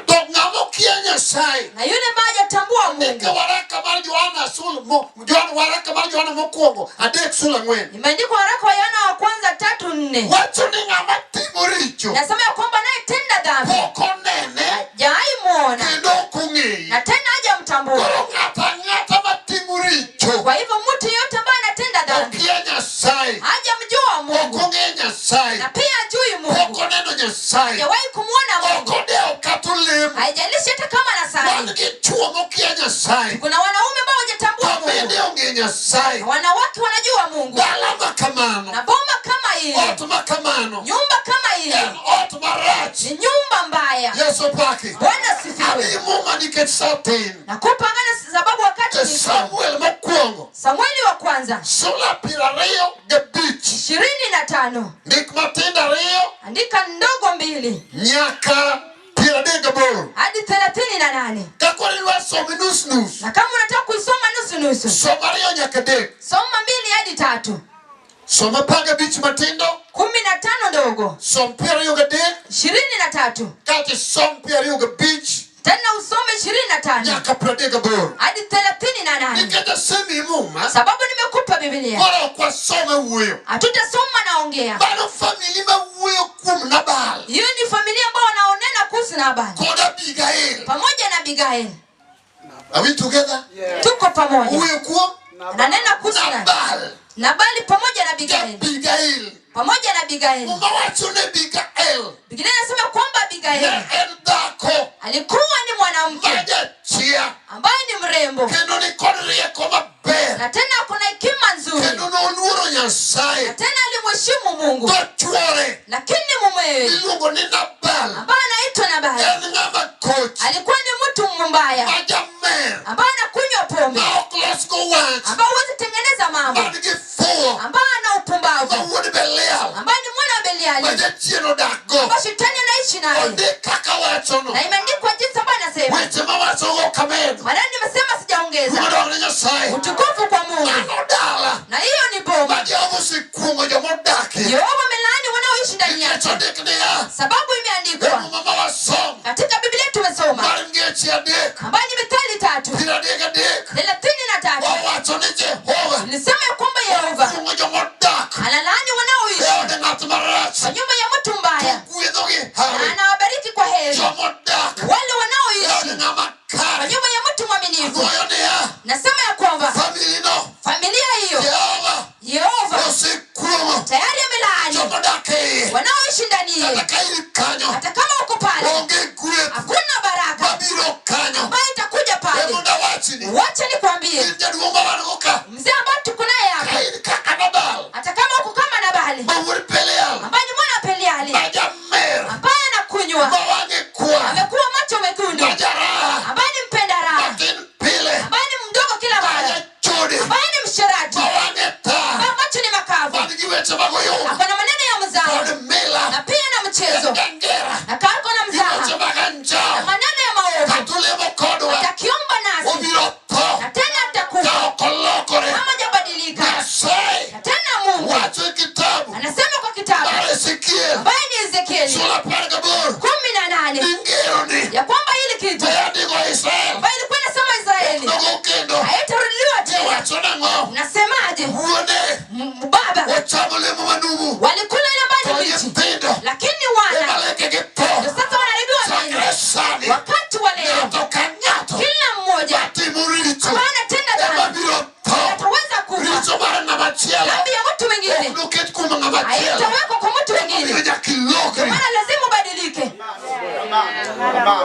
Speaker 1: To ng'ama okia Nyasaye
Speaker 3: Na yule ambaye hajatambua
Speaker 1: ndike
Speaker 3: Mungu,
Speaker 1: waraka mar Johana sul mo Johana waraka mar Johana mokwongo 3 sula 4
Speaker 3: imeandikwa waraka wa Yohana wa kwanza 3:4
Speaker 1: wacho ni ng'ama timo richo
Speaker 3: nasema ya kwamba anayetenda dhambi
Speaker 1: pok onene
Speaker 3: hajawahi muona
Speaker 1: kendo ok ong'eye.
Speaker 3: Na tena hajamtambua.
Speaker 1: Koro ng'ato ang'ata matimo richo
Speaker 3: Kwa hivyo mtu yeyote ambaye anatenda dhambi
Speaker 1: okia Nyasaye,
Speaker 3: hajamjua
Speaker 1: ok
Speaker 3: Mungu
Speaker 1: ong'e Nyasaye,
Speaker 3: na pia hajui
Speaker 1: pok
Speaker 3: Mungu,
Speaker 1: oneno Nyasaye,
Speaker 3: hajawahi kumwona
Speaker 1: ok
Speaker 3: Mungu,
Speaker 1: odewo kata olemo.
Speaker 3: Haijalishi hata kama
Speaker 1: Wan
Speaker 3: anasali.
Speaker 1: gi chuo mokia Nyasaye,
Speaker 3: Kuna wanaume ambao hawajatambua
Speaker 1: to mine
Speaker 3: Mungu
Speaker 1: ong'e Nyasaye.
Speaker 3: Na wanawake wanajua Mungu,
Speaker 1: Dala ma kamano,
Speaker 3: na boma kama ile,
Speaker 1: ot ma kamano,
Speaker 3: nyumba kama ile
Speaker 1: en ot marach.
Speaker 3: Ni nyumba mbaya.
Speaker 1: Yesu opaki.
Speaker 3: Bwana asifiwe.
Speaker 1: Amiyi muma nikech sa tin.
Speaker 3: Nakupa angana sababu wakati
Speaker 1: E
Speaker 3: ni
Speaker 1: Samuel mokwongo
Speaker 3: Samueli wa kwanza
Speaker 1: sula 25
Speaker 3: 25,
Speaker 1: ndik matindo ariyo
Speaker 3: andika ndogo 2
Speaker 1: nyaka 38.
Speaker 3: Hadi 38.
Speaker 1: Ka koro idwa some nus nus,
Speaker 3: Na kama unataka kuisoma nusu nusu,
Speaker 1: som 2 nyaka 3.
Speaker 3: Soma 2 hadi 3,
Speaker 1: Som 15 matindo,
Speaker 3: 15 ndogo,
Speaker 1: som 23,
Speaker 3: 23,
Speaker 1: kaeto som 25
Speaker 3: tena usome 25
Speaker 1: nyaka 38.
Speaker 3: Hadi 38.
Speaker 1: Nikech asemiyi muma,
Speaker 3: Sababu nimekupa Biblia,
Speaker 1: koro ok wasome wuoyo.
Speaker 3: Hatutasoma naongea.
Speaker 1: Mano famili ma wuoyo kuom Nabal
Speaker 3: Hiyo ni familia ambao wanaonena kuhusu Nabali
Speaker 1: kod Abigail.
Speaker 3: Pamoja na Abigail.
Speaker 1: Are we together?
Speaker 3: Tuko pamoja.
Speaker 1: Wuoyo kuom
Speaker 3: Ananena kuhusu nani?
Speaker 1: Nabal
Speaker 3: Nabali pamoja na
Speaker 1: gi
Speaker 3: Abigail.
Speaker 1: Abigail.
Speaker 3: Pamoja na Abigail.
Speaker 1: Muma wacho ni Abigail
Speaker 3: Biblia inasema kwamba Abigail
Speaker 1: ne en dhako
Speaker 3: alikuwa ni mwanamke
Speaker 1: ma jachia
Speaker 3: ambaye ni mrembo
Speaker 1: kendo ni kod rieko maber
Speaker 3: na tena kuna hekima nzuri
Speaker 1: kendo noluoro
Speaker 3: na
Speaker 1: Nyasaye.
Speaker 3: tena alimheshimu Mungu,
Speaker 1: To chuore
Speaker 3: lakini mumewe
Speaker 1: iluongo ni Nabal
Speaker 3: ambaye anaitwa Nabali
Speaker 1: en ng'ama koch
Speaker 3: alikuwa ni mtu mbaya
Speaker 1: ma jamer
Speaker 3: ambaye anakunywa pombe,
Speaker 1: ma ok losgo wach
Speaker 3: ambaye huwezi tengeneza mambo,
Speaker 1: man gi fuwo
Speaker 3: ambaye ana
Speaker 1: ma
Speaker 3: upumbavu,
Speaker 1: wuod Belial
Speaker 3: ambaye ni mwana wa
Speaker 1: ma
Speaker 3: Beliali
Speaker 1: jachien odakgo.
Speaker 3: ambaye shetani anaishi naye,
Speaker 1: Ondik kaka wachono.
Speaker 3: Na imeandikwa jinsi ambayo anasema.
Speaker 1: Weche mawachogo ok amedo.
Speaker 3: Maneno nimesema sijaongeza.
Speaker 1: Luor ne Nyasaye.
Speaker 3: Utukufu kwa Mungu.
Speaker 1: Mano dala
Speaker 3: Na hiyo ni boma
Speaker 1: ma Jehova osekuong'o jomodakie.
Speaker 3: Yehova amelaani wanaoishi ndani
Speaker 1: Nikech
Speaker 3: yake,
Speaker 1: ondik niya
Speaker 3: sababu
Speaker 1: e
Speaker 3: imeandikwa
Speaker 1: Muma ma wasomo
Speaker 3: katika Biblia tumesoma,
Speaker 1: mar Ngeche 3
Speaker 3: ambayo ni Mithali 3
Speaker 1: 33
Speaker 3: 33,
Speaker 1: owacho ni Jehova
Speaker 3: ilisema ya kwamba Yehova
Speaker 1: okuong'o jomodak
Speaker 3: analaani
Speaker 1: e
Speaker 3: wanaoishi
Speaker 1: od ng'at marach
Speaker 3: kwa nyumba ya mtu mbaya
Speaker 1: gwedhogi
Speaker 3: na
Speaker 1: hawi.
Speaker 3: anawabariki kwa heri
Speaker 1: Jomodak
Speaker 3: wale
Speaker 1: e od
Speaker 3: wanaoishi
Speaker 1: ng'ama
Speaker 3: kwa
Speaker 1: kare.
Speaker 3: nyumba ya mtu mwaminifu.
Speaker 1: Goyo niya
Speaker 3: Nasema ya kwamba
Speaker 1: famili no
Speaker 3: familia hiyo
Speaker 1: Jehova
Speaker 3: Yehova
Speaker 1: osekuong'o
Speaker 3: tayari amelaani
Speaker 1: jomodak e iye.
Speaker 3: wanaoishi ndani
Speaker 1: Kata
Speaker 3: yake.
Speaker 1: ka in kanyo
Speaker 3: Hata kama uko pale,
Speaker 1: onge gweth
Speaker 3: hakuna baraka
Speaker 1: mabiro kanyo.
Speaker 3: ambayo itakuja pale.
Speaker 1: Emondo awachni
Speaker 3: Wacha nikwambie,
Speaker 1: in jaduong' ma wan go ka
Speaker 3: mzee ambaye tuko naye
Speaker 1: ka
Speaker 3: hapa,
Speaker 1: in kaka Nabal
Speaker 3: hata kama uko kama Nabali
Speaker 1: ma wuod Belial
Speaker 3: ambaye ni mwana wa Beliali
Speaker 1: ma jamer
Speaker 3: ambaye anakunywa,
Speaker 1: ma wang'e kwar
Speaker 3: amekuwa macho mekundu,
Speaker 1: ma jaraha
Speaker 3: ambaye ni mpenda raha,
Speaker 1: matin pile
Speaker 3: ambaye ni mdogo kila
Speaker 1: ma
Speaker 3: mara,
Speaker 1: jachode
Speaker 3: ambaye ni msherati,
Speaker 1: ma wang'e tar
Speaker 3: ambaye macho ni makavu,
Speaker 1: man gi weche mag oyuma
Speaker 3: ako na maneno ya mzaha
Speaker 1: kod mila
Speaker 3: na pia na mchezo
Speaker 1: gangera
Speaker 3: na kako na
Speaker 1: gi weche
Speaker 3: mzaha
Speaker 1: mag
Speaker 3: na
Speaker 1: anjawo
Speaker 3: maneno ya maovu,
Speaker 1: katulemo kodwa
Speaker 3: atakiomba nasi
Speaker 1: obiro tho. Ezekiel
Speaker 3: ambaye ni Ezekieli
Speaker 1: sura 18
Speaker 3: 18
Speaker 1: ni ngero ni
Speaker 3: ya kwamba hili kitu
Speaker 1: mayandiko Israel
Speaker 3: ambayo ilikuwa inasema Israeli
Speaker 1: nogo kendo
Speaker 3: haitarudiliwa tena.
Speaker 1: wacho nang'o
Speaker 3: Nasemaje?
Speaker 1: wuone
Speaker 3: Baba
Speaker 1: ochamo lemo manumu
Speaker 3: walikula ile
Speaker 1: to
Speaker 3: ambayo ni mbichi,
Speaker 1: nyithindo
Speaker 3: lakini wana
Speaker 1: emaleke gi tho
Speaker 3: ndio sasa wanaharibiwa
Speaker 1: chakre
Speaker 3: meno.
Speaker 1: sani
Speaker 3: Wakati wa leo
Speaker 1: ng'ato ka ng'ato
Speaker 3: kila mmoja
Speaker 1: matimo richo
Speaker 3: ambaye anatenda
Speaker 1: ema
Speaker 3: dhambi
Speaker 1: biro tho
Speaker 3: ataweza kufa.
Speaker 1: richo mar ng'ama chielo
Speaker 3: Dhambi ya mtu
Speaker 1: ok
Speaker 3: mwingine
Speaker 1: noket kuom ng'ama chielo
Speaker 3: haitawekwa kwa mtu
Speaker 1: omiyo
Speaker 3: mwingine,
Speaker 1: nyaka ilokri
Speaker 3: maana lazima ubadilike.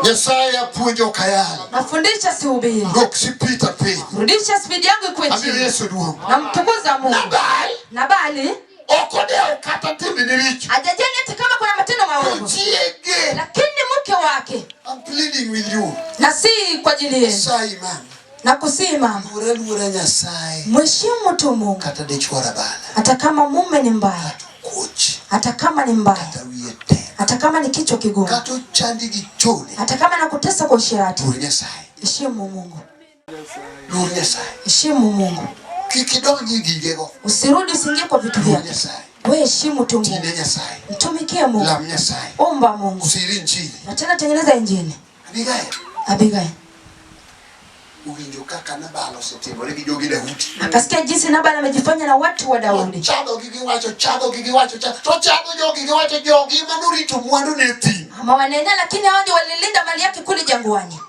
Speaker 1: Nyasaye apuonjo ok ayal
Speaker 3: Nafundisha sihubiri,
Speaker 1: dok sipita piny
Speaker 3: rudisha spidi yangu ikuwe
Speaker 1: amiyo
Speaker 3: chini.
Speaker 1: Yesu duong'
Speaker 3: Namtukuza Mungu.
Speaker 1: Nabal
Speaker 3: Nabali
Speaker 1: ok odewo kata timbene richo
Speaker 3: hajajali hata kama kuna matendo
Speaker 1: to
Speaker 3: maovu,
Speaker 1: chiege
Speaker 3: lakini mke wake,
Speaker 1: I'm pleading with you
Speaker 3: na si kwa ajili yenu,
Speaker 1: Nyasaye mama
Speaker 3: na kusihi mama,
Speaker 1: luor aluora Nyasaye
Speaker 3: mheshimu tu Mungu,
Speaker 1: kata dichuo rabala
Speaker 3: hata kama mume ni mbaya,
Speaker 1: koch
Speaker 3: hata kama ni mbaya,
Speaker 1: kata wiye tek
Speaker 3: hata kama ni kichwa kigumu,
Speaker 1: kata ochandi gi chode
Speaker 3: hata kama nakutesa kwa usherati,
Speaker 1: luor Nyasaye
Speaker 3: heshimu Mungu,
Speaker 1: luor Nyasaye
Speaker 3: heshimu Mungu,
Speaker 1: kik idonji e gigego
Speaker 3: usirudi, usiingie kwa vitu
Speaker 1: luor
Speaker 3: vyake.
Speaker 1: Nyasaye
Speaker 3: Wewe heshimu tu Mungu,
Speaker 1: tine Nyasaye
Speaker 3: mtumikie Mungu,
Speaker 1: lam Nyasaye
Speaker 3: omba Mungu,
Speaker 1: sir injili
Speaker 3: na tena tengeneza injili.
Speaker 1: Abigail
Speaker 3: Abigail
Speaker 1: owinjo kaka Nabal osetimore gi jogi Daudi
Speaker 3: akasikia jinsi Nabal amejifanya na watu wa Daudi,
Speaker 1: chadhogi giwacho chadhogi giwacho to chadho jogi giwacho jogi manorito mwandu ne thim
Speaker 3: ama wanena, lakini hao ndio walilinda mali yake kule jangwani.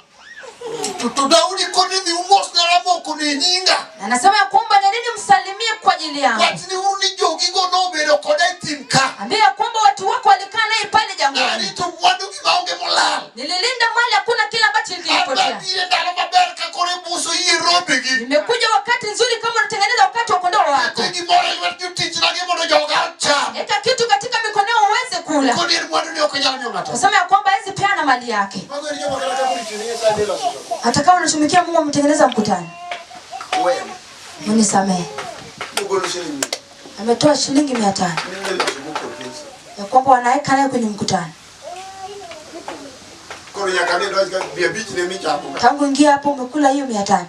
Speaker 1: to Daudi koni dhi umosna ramoko ne nyinga
Speaker 3: Na anasema ya kwamba nendeni msalimie kwa ajili yangu,
Speaker 1: wachni uru ni jogigo nobedo koda e thim ka
Speaker 3: ambia ya kwamba watu wako walikaa naye pale jangwani,
Speaker 1: arito mwandu gi maonge molal
Speaker 3: nililinda mali, hakuna kile ambacho kilipotea.
Speaker 1: ababire ndalo maber ka koro ibuso yie rombegi
Speaker 3: Nimekuja wakati nzuri kama unatengeneza wakati wa kondoo wako,
Speaker 1: kete gimoro e lwet jotichnagi mondo joga ocham
Speaker 3: eka kitu katika mikono yao uweze kula.
Speaker 1: koni en mwandu ni ok inyal miyo ng'ato
Speaker 3: Nasema ya kwamba hawezi peana mali yake.
Speaker 1: mago en joma kata ka orito ne Nyasaye ne loso to
Speaker 3: Hata kama unatumikia Mungu, ametengeneza mkutano,
Speaker 1: wene
Speaker 3: unisamehe.
Speaker 1: ogolo shiling mia
Speaker 3: Ametoa shilingi 500
Speaker 1: ne loso go conference
Speaker 3: ya kwamba wanaweka naye kwenye mkutano.
Speaker 1: koro nyaka ne donj ka 500 ne michamo ka
Speaker 3: Tangu ingia hapo umekula hiyo 500.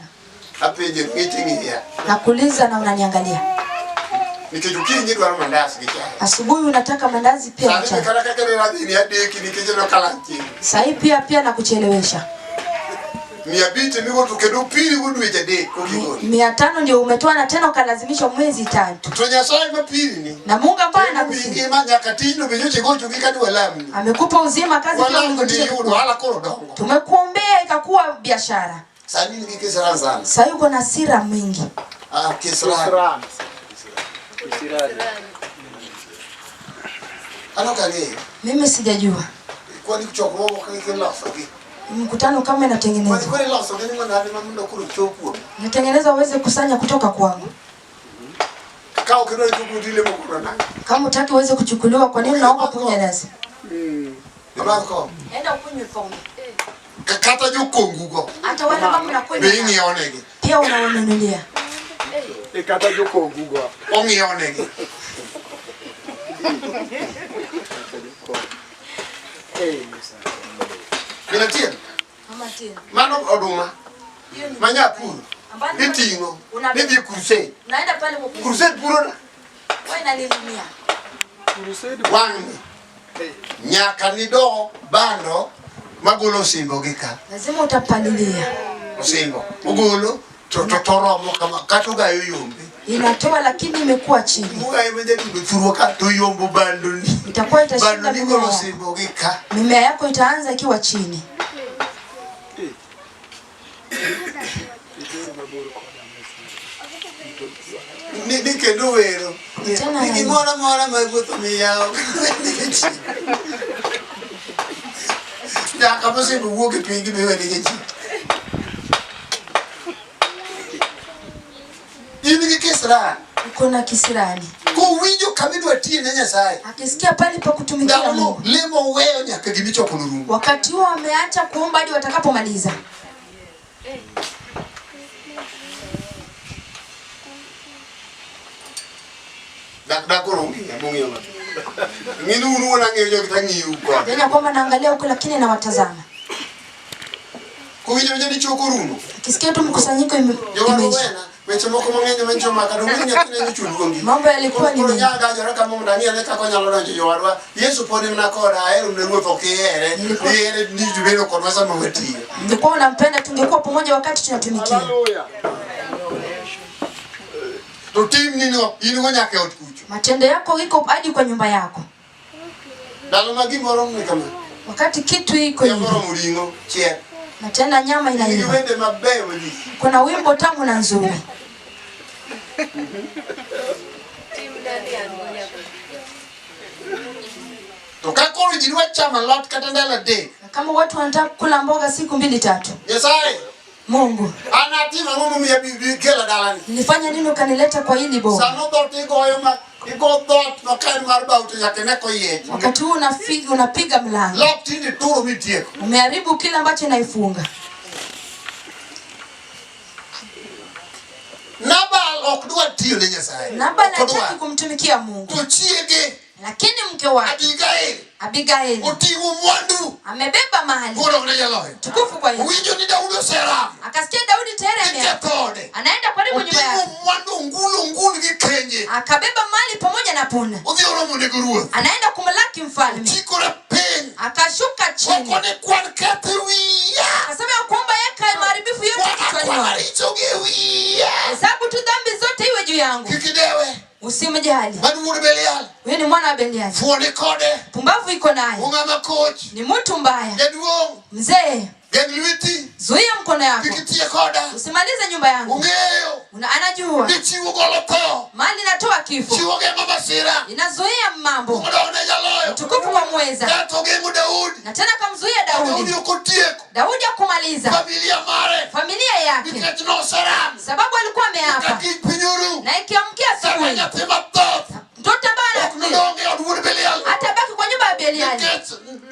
Speaker 1: apenje ng'iche ng'iya
Speaker 3: Nakuuliza na unaniangalia.
Speaker 1: nikech okinyi dwaro mandas gi chai
Speaker 3: Asubuhi unataka mandazi pia na
Speaker 1: sani
Speaker 3: chai.
Speaker 1: kata kaka ne radhi ni adeki nikech aneno ka lach chiegni
Speaker 3: Saa hii pia nakuchelewesha.
Speaker 1: 500 migo to kendo piri go dweche adek kokigolo
Speaker 3: 500 ndio umetoa na tena ukalazimisha mwezi tatu.
Speaker 1: to Nyasaye mapiri ni
Speaker 3: Na Mungu ambaye
Speaker 1: mi
Speaker 3: anakusihi
Speaker 1: ngima nyaka tijno be nyocha igocho gi kadwa lamni
Speaker 3: amekupa uzima, kazi pia
Speaker 1: walamni
Speaker 3: uligotisha.
Speaker 1: yudo ohala koro dongo
Speaker 3: Tumekuombea ikakuwa biashara.
Speaker 1: sani in gi kisran sana
Speaker 3: Saa hii uko na hasira mingi.
Speaker 1: ah kisran an ok ang'eyo
Speaker 3: Mimi sijajua
Speaker 1: kwani chokruogo kaka ilosogi
Speaker 3: mkutano kama
Speaker 1: kwani
Speaker 3: inatengenezwa,
Speaker 1: koro ilosogi ni mondo an ema mondo koro chop kuom
Speaker 3: inatengenezwa uweze kusanya kutoka kwangu.
Speaker 1: ka ok idwar chopo tilemo koro nang'o
Speaker 3: Kama utaki uweze kuchukuliwa, kwa nini unaomba kunywa nasi?
Speaker 1: imadh kong'o
Speaker 3: Enda ukunywe pombe.
Speaker 1: Kata jokongu go
Speaker 3: Hata wale ambao mnakunywa
Speaker 1: be
Speaker 3: nao,
Speaker 1: ing'iewo negi
Speaker 3: pia unawanunulia.
Speaker 4: Kata jokongu go.
Speaker 1: ong'iewo negi Minatiel
Speaker 3: Mama Tina,
Speaker 1: mano oduma manyapur
Speaker 3: ambayo
Speaker 1: niting'o nidhi e crusade
Speaker 3: naenda pale kwa crusade.
Speaker 1: crusade puro na
Speaker 3: Wewe inanilimia.
Speaker 1: wang'ni nyaka nido bando magolo osimbo gi ka
Speaker 3: Lazima utapalilia.
Speaker 1: osimbo ogolo to to toromo kama kata ogayo yombe
Speaker 3: Inatoa lakini imekuwa chini.
Speaker 1: ogayo ma jadundo thurwa ka to yombo bandoni
Speaker 3: Itakuwa itashinda
Speaker 1: bandoni
Speaker 3: mimea
Speaker 1: golo
Speaker 3: yako.
Speaker 1: osimbo gi ka
Speaker 3: Mimea yako itaanza ikiwa chini.
Speaker 1: ni kendo wero
Speaker 3: Tena
Speaker 1: ni
Speaker 3: na-
Speaker 1: gimoro amora ma wuotho miyawo nikech nyaka mosimbo wuok e piny gibewe nikech in gi kisran
Speaker 3: Uko na kisirani.
Speaker 1: kowinjo kama idwa tiye ne Nyasaye
Speaker 3: Akisikia pale pa kutumikia
Speaker 1: ndalono
Speaker 3: Mungu.
Speaker 1: lemo weyo nyaka gimichoko norum
Speaker 3: Wakati huo wameacha kuomba hadi watakapomaliza.
Speaker 1: dak koro ung'iya mong'iyo ng'ato ng'ini un wuon ang'iyo jogi tang'iyou koni
Speaker 3: Yaani kwamba naangalia huko lakini nawatazama.
Speaker 1: kowinjo winjo ni choko rumo
Speaker 3: Akisikia tu mkusanyiko
Speaker 1: joma
Speaker 3: imeisha.
Speaker 1: nowena Weche moko mang'eny manyiso maka donge nyathi ne nyocha oluongi.
Speaker 3: Mambo yalikuwa ni
Speaker 1: Koro
Speaker 3: mengi.
Speaker 1: nyagajore kama mondo ang'i ane kaka onyalo donjo jowadwa. Yesu pod ni mana koda, ahero ne ruoth ok ihere. Ihere ni jubedo kodwa sama watiyo.
Speaker 3: Ungekuwa unampenda tungekuwa pamoja wakati tunatumikia.
Speaker 4: Haleluya.
Speaker 1: To timni no, in go nyaka e ot kucho.
Speaker 3: Matendo yako iko hadi kwa nyumba yako.
Speaker 1: Ndalo ma gimoro ni kama.
Speaker 3: Wakati kitu iko hivi
Speaker 1: Gimoro ring'o chiek.
Speaker 3: na tena nyama
Speaker 1: In gi
Speaker 3: inaiva,
Speaker 1: wende mabeyo malich.
Speaker 3: kuna wimbo tamu na nzuri.
Speaker 1: To ka koro ji dwa chamo alot kata ndalo 3.
Speaker 3: Na kama watu wanataka kula mboga siku mbili tatu,
Speaker 1: Nyasaye,
Speaker 3: Mungu,
Speaker 1: an atimo ang'o momiyo abi kela dalani?
Speaker 3: nilifanya nini ukanileta kwa hili boma?
Speaker 1: Sano dhoot igoyo ma igo dhoot ma ka en mar bao to nyaka ine koyiech.
Speaker 3: Wakati huu unapiga mlango,
Speaker 1: Lok tinde turo mitieko.
Speaker 3: umeharibu kile ambacho inaifunga.
Speaker 1: Nabal ok dwa tiyo ne Nyasaye.
Speaker 3: Nabal
Speaker 1: Ok odwar.
Speaker 3: hataki kumtumikia Mungu,
Speaker 1: To chiege
Speaker 3: lakini mke wake
Speaker 1: Abigail
Speaker 3: Abigaili
Speaker 1: oting'o mwandu
Speaker 3: amebeba mali
Speaker 1: kodok ne jaloyo.
Speaker 3: tukufu kwa Yesu.
Speaker 1: Owinjo ni Daudi oseramo
Speaker 3: Akasikia Daudi tayari ameapa,
Speaker 1: giketho ode.
Speaker 3: anaenda karibu nyumba
Speaker 1: Oting'o
Speaker 3: yake,
Speaker 1: mwandu ongul ongul gi kenje.
Speaker 3: akabeba mali pamoja na punda,
Speaker 1: Odhi oromo ne gi ruoth.
Speaker 3: anaenda kumlaki mfalme.
Speaker 1: Chikore piny.
Speaker 3: Akashuka chini
Speaker 1: Oko ni kwan ketho e wiya.
Speaker 3: akasema ya kwamba yeka maharibifu yote
Speaker 1: Kwan
Speaker 3: kichwani
Speaker 1: akwana
Speaker 3: mwangu,
Speaker 1: richogi e wiya.
Speaker 3: hesabu tu dhambi zote iwe juu yangu,
Speaker 1: Kik idewe.
Speaker 3: usimjali.
Speaker 1: Mano wuod Belial.
Speaker 3: Huyu ni mwana wa Beliali,
Speaker 1: Fuo ni kode.
Speaker 3: pumbavu iko naye,
Speaker 1: Ung'ama koch.
Speaker 3: ni mtu mbaya.
Speaker 1: Jaduong'.
Speaker 3: Mzee,
Speaker 1: Geng' lweti.
Speaker 3: zuia mkono yako,
Speaker 1: Kik itie koda.
Speaker 3: usimalize nyumba yangu.
Speaker 1: Ung'eyo
Speaker 3: Anajua
Speaker 1: ni chiwo golo tho.
Speaker 3: mali inatoa kifo,
Speaker 1: Chiwo geng'o masira.
Speaker 3: inazuia mambo.
Speaker 1: Odok ne jaloyo.
Speaker 3: Utukufu wa mweza.
Speaker 1: Kato geng'o Daudi.
Speaker 3: Na tena akamzuia
Speaker 1: Daudi
Speaker 3: Daudi.
Speaker 1: ok otieko
Speaker 3: Daudi hakumaliza
Speaker 1: familia mare
Speaker 3: familia yake,
Speaker 1: nikech noseram
Speaker 3: sababu alikuwa ameapa,
Speaker 1: ka kiny piny oru
Speaker 3: na ikiamkia
Speaker 1: kata
Speaker 3: asubuhi
Speaker 1: nyathi mathoth
Speaker 3: mtoto ambaye
Speaker 1: ok
Speaker 3: anakuja
Speaker 1: nodong e od wuod Belial
Speaker 3: hatabaki kwa nyumba ya Beliali,
Speaker 1: nikech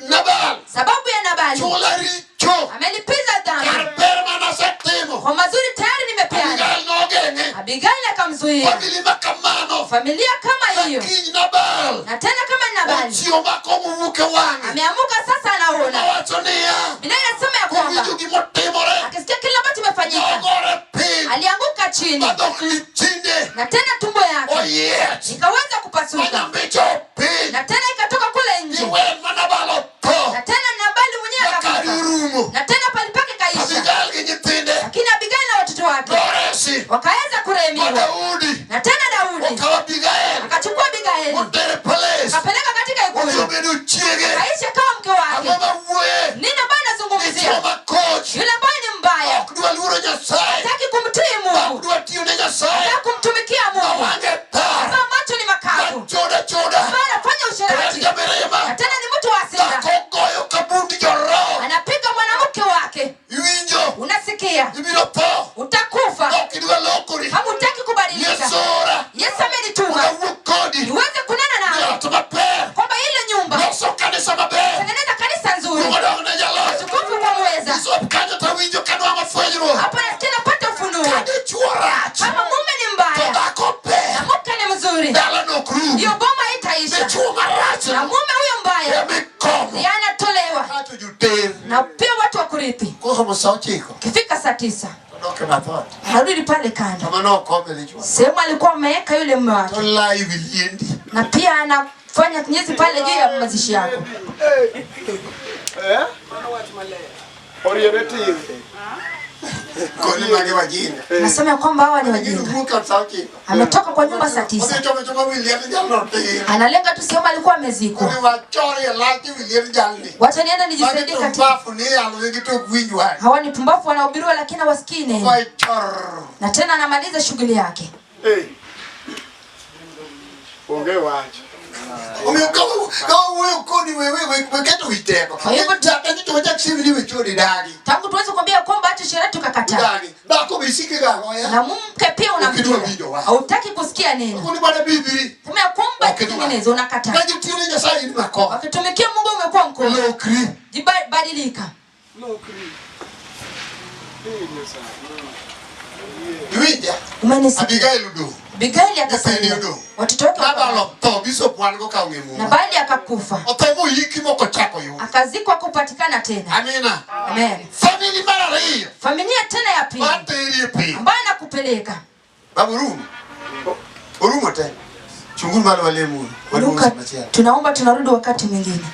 Speaker 1: Nabal
Speaker 3: sababu ya Nabali
Speaker 1: chula richo
Speaker 3: amelipiza
Speaker 1: kar
Speaker 3: dhambi
Speaker 1: ber manasetimo.
Speaker 3: kwa mazuri tayari nimepeana.
Speaker 1: Abigail nogeng'e
Speaker 3: Abigaili akamzuia
Speaker 1: famili ma kamano
Speaker 3: familia kama hiyo,
Speaker 1: kiny Nabal
Speaker 3: na tena kama Nabali
Speaker 1: ochiewo ma kong'o owuok e wang'e
Speaker 3: ameamuka sasa, anaona.
Speaker 1: owacho niya
Speaker 3: Biblia inasema ya kwamba
Speaker 1: kowinjo gimotimore
Speaker 3: akisikia kile ambacho kimefanyika,
Speaker 1: nogore piny
Speaker 3: alianguka chini
Speaker 1: ma dhok lit tinde
Speaker 3: na tena tumbo yake
Speaker 1: oyiech
Speaker 3: ikaweza kupasuka
Speaker 1: manyambicho piny
Speaker 3: na tena ikatoka kule nje,
Speaker 1: giwen ma Nabal otho
Speaker 3: na tena Nabali mwenyewe
Speaker 1: makari
Speaker 3: akakufa,
Speaker 1: orumo
Speaker 3: na tena palipake kaisha.
Speaker 1: Abigail gi nyithinde
Speaker 3: Lakini Abigaili na watoto wake
Speaker 1: noresi
Speaker 3: wakaweza
Speaker 1: ma
Speaker 3: kurehemiwa,
Speaker 1: Daudi
Speaker 3: na tena Daudi
Speaker 1: okawo Abigail
Speaker 3: akachukua Abigaili
Speaker 1: motere palace
Speaker 3: akapeleka katika
Speaker 1: odhi
Speaker 3: ikulu,
Speaker 1: obedo chiege
Speaker 3: kaisha kama mke wake.
Speaker 1: ang'o mawuoye
Speaker 3: Nini ambayo
Speaker 1: dichuo
Speaker 3: nazungumzia?
Speaker 1: makoch
Speaker 3: Yule ambaye ni mbaya
Speaker 1: ok dwa luoro Nyasaye
Speaker 3: hataki kumtii
Speaker 1: ok
Speaker 3: Mungu,
Speaker 1: dwa tiyo ne Nyasaye
Speaker 3: hataki kumtumikia
Speaker 1: ma
Speaker 3: Mungu,
Speaker 1: wang'e par
Speaker 3: ambaye macho ni makavu,
Speaker 1: machoda choda
Speaker 3: ambaye anafanya
Speaker 1: en
Speaker 3: usherati
Speaker 1: jamirima
Speaker 3: na tena ni mtu wa hasira,
Speaker 1: dhako goyo kabundi joroho
Speaker 3: anapiga mwanamke wake.
Speaker 1: iwinjo
Speaker 3: Unasikia,
Speaker 1: ibiro tho
Speaker 3: utakufa
Speaker 1: ok idwa lokori
Speaker 3: kama hutaki kubadilika.
Speaker 1: Yesu ora
Speaker 3: Yesu amenituma
Speaker 1: awuo kodi
Speaker 3: niweze kunena
Speaker 1: ni
Speaker 3: nawe
Speaker 1: ot maber
Speaker 3: kwamba ile nyumba,
Speaker 1: loso kanisa maber
Speaker 3: tengeneza kanisa nzuri,
Speaker 1: odong ne jaloyo
Speaker 3: tukufu kwa mweza.
Speaker 1: Bishop kanyo tawinjo kanwang'o fwenyruok
Speaker 3: Hapa nasikia napata ufunuo
Speaker 1: ka dichuo rach
Speaker 3: kama mume ni
Speaker 1: to
Speaker 3: mbaya
Speaker 1: dhako ber
Speaker 3: na mke ni mzuri,
Speaker 1: dalano ok rum
Speaker 3: hiyo boma itaisha,
Speaker 1: dichuo marach
Speaker 3: na mume huyo mbaya
Speaker 1: emikomo
Speaker 3: ndiye anatolewa,
Speaker 1: kato joter
Speaker 3: na pia watu wa kurithi.
Speaker 1: koromo sa 9
Speaker 3: Ikifika saa 9
Speaker 1: to dok e bath ot
Speaker 3: anarudi pale kando
Speaker 1: kama nokome dichuo
Speaker 3: sehemu alikuwa ameweka yule mume
Speaker 1: to
Speaker 3: wake,
Speaker 1: lai wi liendi
Speaker 3: na pia anafanya kinyesi pale juu ya mazishi yako.
Speaker 4: Eh? Oriere tir.
Speaker 1: koni magi wajinga
Speaker 3: Nasema ya kwamba hawa ni
Speaker 1: gino
Speaker 3: wajinga.
Speaker 1: wuok ot sa 9
Speaker 3: Ametoka kwa nyumba saa
Speaker 1: odhi
Speaker 3: 9
Speaker 1: chomo choma wi liend jalno tir
Speaker 3: analenga tu sehemu alikuwa amezikwa.
Speaker 1: koni wachore e lach wi liend jalni
Speaker 3: Wacha niende
Speaker 1: magi
Speaker 3: nijisaidie
Speaker 1: to
Speaker 3: katika.
Speaker 1: mbafu ni iyalo gi tok winj wach
Speaker 3: Hawa ni pumbavu wanahubiriwa, lakini hawasikii neno,
Speaker 1: wachor
Speaker 3: na tena anamaliza shughuli yake.
Speaker 4: Eh. Onge wach.
Speaker 1: Omiyo ka wawuoyo kodi we keto wich teko.
Speaker 3: Kwa hivyo
Speaker 1: Chaka nyocha wachak simi ni wechodi dagi.
Speaker 3: Tangu tuweze kuambia kwamba acha sherehe tukakataa,
Speaker 1: Dagi. Dhako be isike gang'o ya?
Speaker 3: na mke pia
Speaker 1: Ukidwa winjo
Speaker 3: unamjua,
Speaker 1: wach.
Speaker 3: hautaki kusikia neno.
Speaker 1: Koni bwana bibiri.
Speaker 3: Sema ya kwamba
Speaker 1: Ukidwa.
Speaker 3: tengeneza, unakataa.
Speaker 1: Ka jitiyo ne Nyasaye in makoma.
Speaker 3: Wakitumikia Mungu umekuwa mkuu,
Speaker 1: Lokri.
Speaker 3: badilika.
Speaker 4: Lokri. Eh, Nyasaye.
Speaker 1: Iwinja?
Speaker 3: Umenisikia?
Speaker 1: Abigail odong'.
Speaker 3: Abigaili akasalia
Speaker 1: Nyithinde odong'.
Speaker 3: watoto wake
Speaker 1: Nabal
Speaker 3: wakabaki.
Speaker 1: otho, bishop wan go ka ong'e muma.
Speaker 3: Nabali akakufa,
Speaker 1: Otho moyiki mok ochako yudo.
Speaker 3: akazikwa kupatikana tena.
Speaker 1: Amina.
Speaker 3: Amen.
Speaker 1: Famili mar ariyo
Speaker 3: Familia tena ya pili
Speaker 1: materi e piny
Speaker 3: ambayo anakupeleka
Speaker 1: Baba orumo. Orumo te. Chunguru malo walemuru. Waduogo
Speaker 3: Luka,
Speaker 1: machielo.
Speaker 3: tunaomba tunarudi wakati mwingine.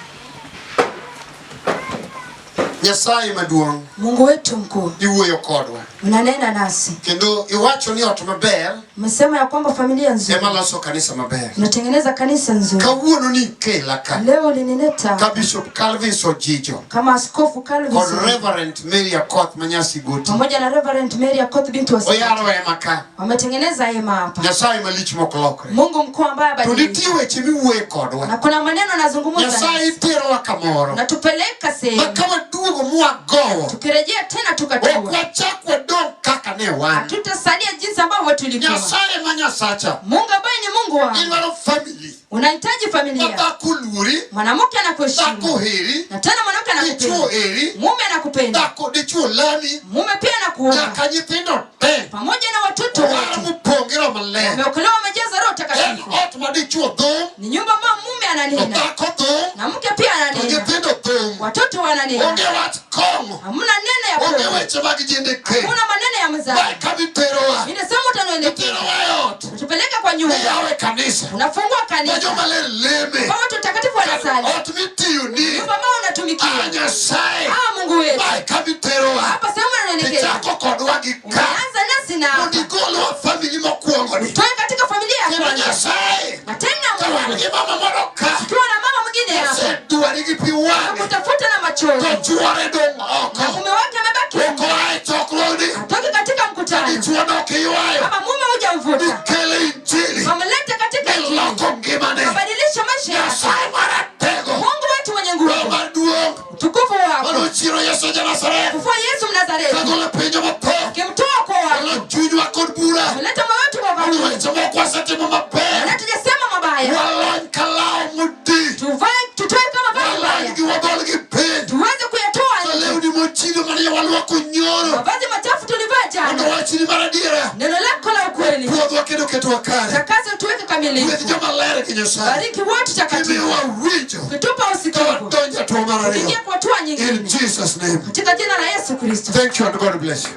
Speaker 1: Nyasaye maduong'
Speaker 3: Mungu wetu mkuu,
Speaker 1: iwuoyo kodwa.
Speaker 3: unanena nasi.
Speaker 1: Kendo iwacho ni ot maber
Speaker 3: Umesema ya kwamba familia nzuri
Speaker 1: ema loso kanisa maber.
Speaker 3: unatengeneza kanisa nzuri.
Speaker 1: Kawuono ni kela ka.
Speaker 3: Leo ulinileta
Speaker 1: Ka Bishop Calvis Ojijo
Speaker 3: kama Askofu Calvin
Speaker 1: kod Reverend Mary Akoth Manyasi Goti.
Speaker 3: pamoja na Reverend Mary Akoth binti wa Sikati.
Speaker 1: Oyaro hema ka.
Speaker 3: Wametengeneza hema hapa.
Speaker 1: Nyasaye malich mok lokre.
Speaker 3: Mungu mkuu ambaye
Speaker 1: To
Speaker 3: abadiliki.
Speaker 1: nitie weche miwuoye kodwa.
Speaker 3: Na kuna maneno anazungumza
Speaker 1: Nyasaye
Speaker 3: nasi.
Speaker 1: iterowa kamoro.
Speaker 3: Unatupeleka
Speaker 1: Ma
Speaker 3: sehemu.
Speaker 1: ka waduogo mwagowo,
Speaker 3: Tukirejea tena
Speaker 1: ok
Speaker 3: tukatua.
Speaker 1: wachak wadong' kaka ne wan.
Speaker 3: Hatutasalia jinsi ambavyo tulikuwa.
Speaker 1: Nyasaye ma Nyasacha,
Speaker 3: Mungu ambaye ni Mungu wangu.
Speaker 1: idwaro family
Speaker 3: Unahitaji
Speaker 1: ma
Speaker 3: familia.
Speaker 1: dhako luori,
Speaker 3: Mwanamke
Speaker 1: dhako
Speaker 3: anakuheshimu.
Speaker 1: heri,
Speaker 3: Na tena mwanamke
Speaker 1: dichuo
Speaker 3: anakupenda.
Speaker 1: heri,
Speaker 3: Mume anakupenda.
Speaker 1: dhako dichuo lami,
Speaker 3: Mume pia anakuomba.
Speaker 1: nyaka nyithindo te.
Speaker 3: Pamoja na watoto
Speaker 1: Owar
Speaker 3: wote.
Speaker 1: mopong' gi Roho Maler.
Speaker 3: Wameokolewa, wamejaza Roho
Speaker 1: En
Speaker 3: Takatifu.
Speaker 1: ot ma dichuo dhum,
Speaker 3: Ni nyumba ambayo mume
Speaker 1: to
Speaker 3: ananena
Speaker 1: dhako dhum,
Speaker 3: na mke pia
Speaker 1: to
Speaker 3: ananena,
Speaker 1: nyithindo dhum.
Speaker 3: watoto wananena.
Speaker 1: Onge wach kong'o,
Speaker 3: Hamna neno ya
Speaker 1: onge
Speaker 3: pombe,
Speaker 1: weche mag jendeke.
Speaker 3: hakuna maneno ya
Speaker 1: Mae
Speaker 3: mzaha.
Speaker 1: kamiterowa,
Speaker 3: Ninasema utanielekeza,
Speaker 1: iterowa e ot,
Speaker 3: utupeleka kwa nyumba,
Speaker 1: iyawe kanisa.
Speaker 3: unafungua
Speaker 1: Ma
Speaker 3: kanisa
Speaker 1: joma ler leme.
Speaker 3: kwa watu watakatifu wanasali,
Speaker 1: Ot mitiyoni,
Speaker 3: nyumba ambayo
Speaker 1: a
Speaker 3: unatumikia.
Speaker 1: Nyasaye,
Speaker 3: Ah, Mungu wetu,
Speaker 1: mae kamiterowa.
Speaker 3: hapa sehemu unanielekeza,
Speaker 1: Ichako kodwa gi ka.
Speaker 3: umeanza nasi na
Speaker 1: Mondo
Speaker 3: hapa
Speaker 1: igolwa famili mokwongo ni.
Speaker 3: toe katika familia ya
Speaker 1: Kendo
Speaker 3: kwanza,
Speaker 1: Nyasaye,
Speaker 3: na tena
Speaker 1: ka wan
Speaker 3: Mungu
Speaker 1: gi mama moro ka,
Speaker 3: tukiwa na mama mwingine hapa
Speaker 1: osedwari gi pi wang'e,
Speaker 3: kutafuta na
Speaker 1: to
Speaker 3: machozi,
Speaker 1: chuore dong'
Speaker 3: na
Speaker 1: oko.
Speaker 3: mume wake amebaki
Speaker 1: Ok oa e chokruogni,
Speaker 3: atoke katika mkutano,
Speaker 1: dichuo nok iywayo,
Speaker 3: kama mume hujamvuta
Speaker 1: ikele injili,
Speaker 3: wamlete katika injili,
Speaker 1: iloko ngimane.
Speaker 3: wabadilishe maisha yake.
Speaker 1: Nyasaye maratego,
Speaker 3: Mungu wetu mwenye
Speaker 1: Roho
Speaker 3: nguvu,
Speaker 1: maduong'
Speaker 3: utukufu wako,
Speaker 1: manochiero Yesu ja-Nazareth,
Speaker 3: kufua Yesu Mnazareti,
Speaker 1: kagolo pinje motho,
Speaker 3: akimtoa kwa
Speaker 1: golo
Speaker 3: watu,
Speaker 1: chunywa kod bura,
Speaker 3: ameleta moyo wetu kwa
Speaker 1: mondo
Speaker 3: watu,
Speaker 1: weche moko wasetimo maber,
Speaker 3: na tujasema mabaya,
Speaker 1: walony ka law moti,
Speaker 3: tuvae tutoe kama vazi
Speaker 1: walony
Speaker 3: mabaya,
Speaker 1: gi wagol gi piny.
Speaker 3: tuweze kuyatoa
Speaker 1: To
Speaker 3: nje.
Speaker 1: lewni mochido mane walwako nyoro,
Speaker 3: Mavazi machafu tulivaa
Speaker 1: mondo
Speaker 3: jana,
Speaker 1: wachni mar adiera
Speaker 3: neno lako la ukweli
Speaker 1: puodhwa kendo ketwa kare.
Speaker 3: takase, tuweke
Speaker 1: Gwedh
Speaker 3: kamilifu,
Speaker 1: joma ler gi Nyasaye,
Speaker 3: bariki watu takatifu,
Speaker 1: kimiyowa winjo,
Speaker 3: kutupa
Speaker 1: to
Speaker 3: usikivu,
Speaker 1: wadonjo e tuo mar ariyo.
Speaker 3: tukiingia kwa hatua
Speaker 1: In
Speaker 3: nyingine,
Speaker 1: Jesus' name.
Speaker 3: katika jina la Yesu Kristo.
Speaker 1: Thank you and God bless you.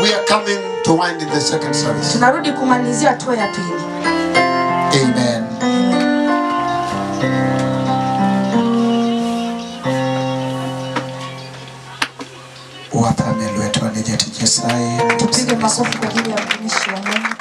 Speaker 1: We are coming to wind in the second service.
Speaker 3: Tunarudi kumalizia hatua ya pili.
Speaker 1: Amen.
Speaker 5: Wapame lwetwa ne jatich Nyasaye.
Speaker 3: Tupige makofi kwa ajili ya mtumishi wa Mungu.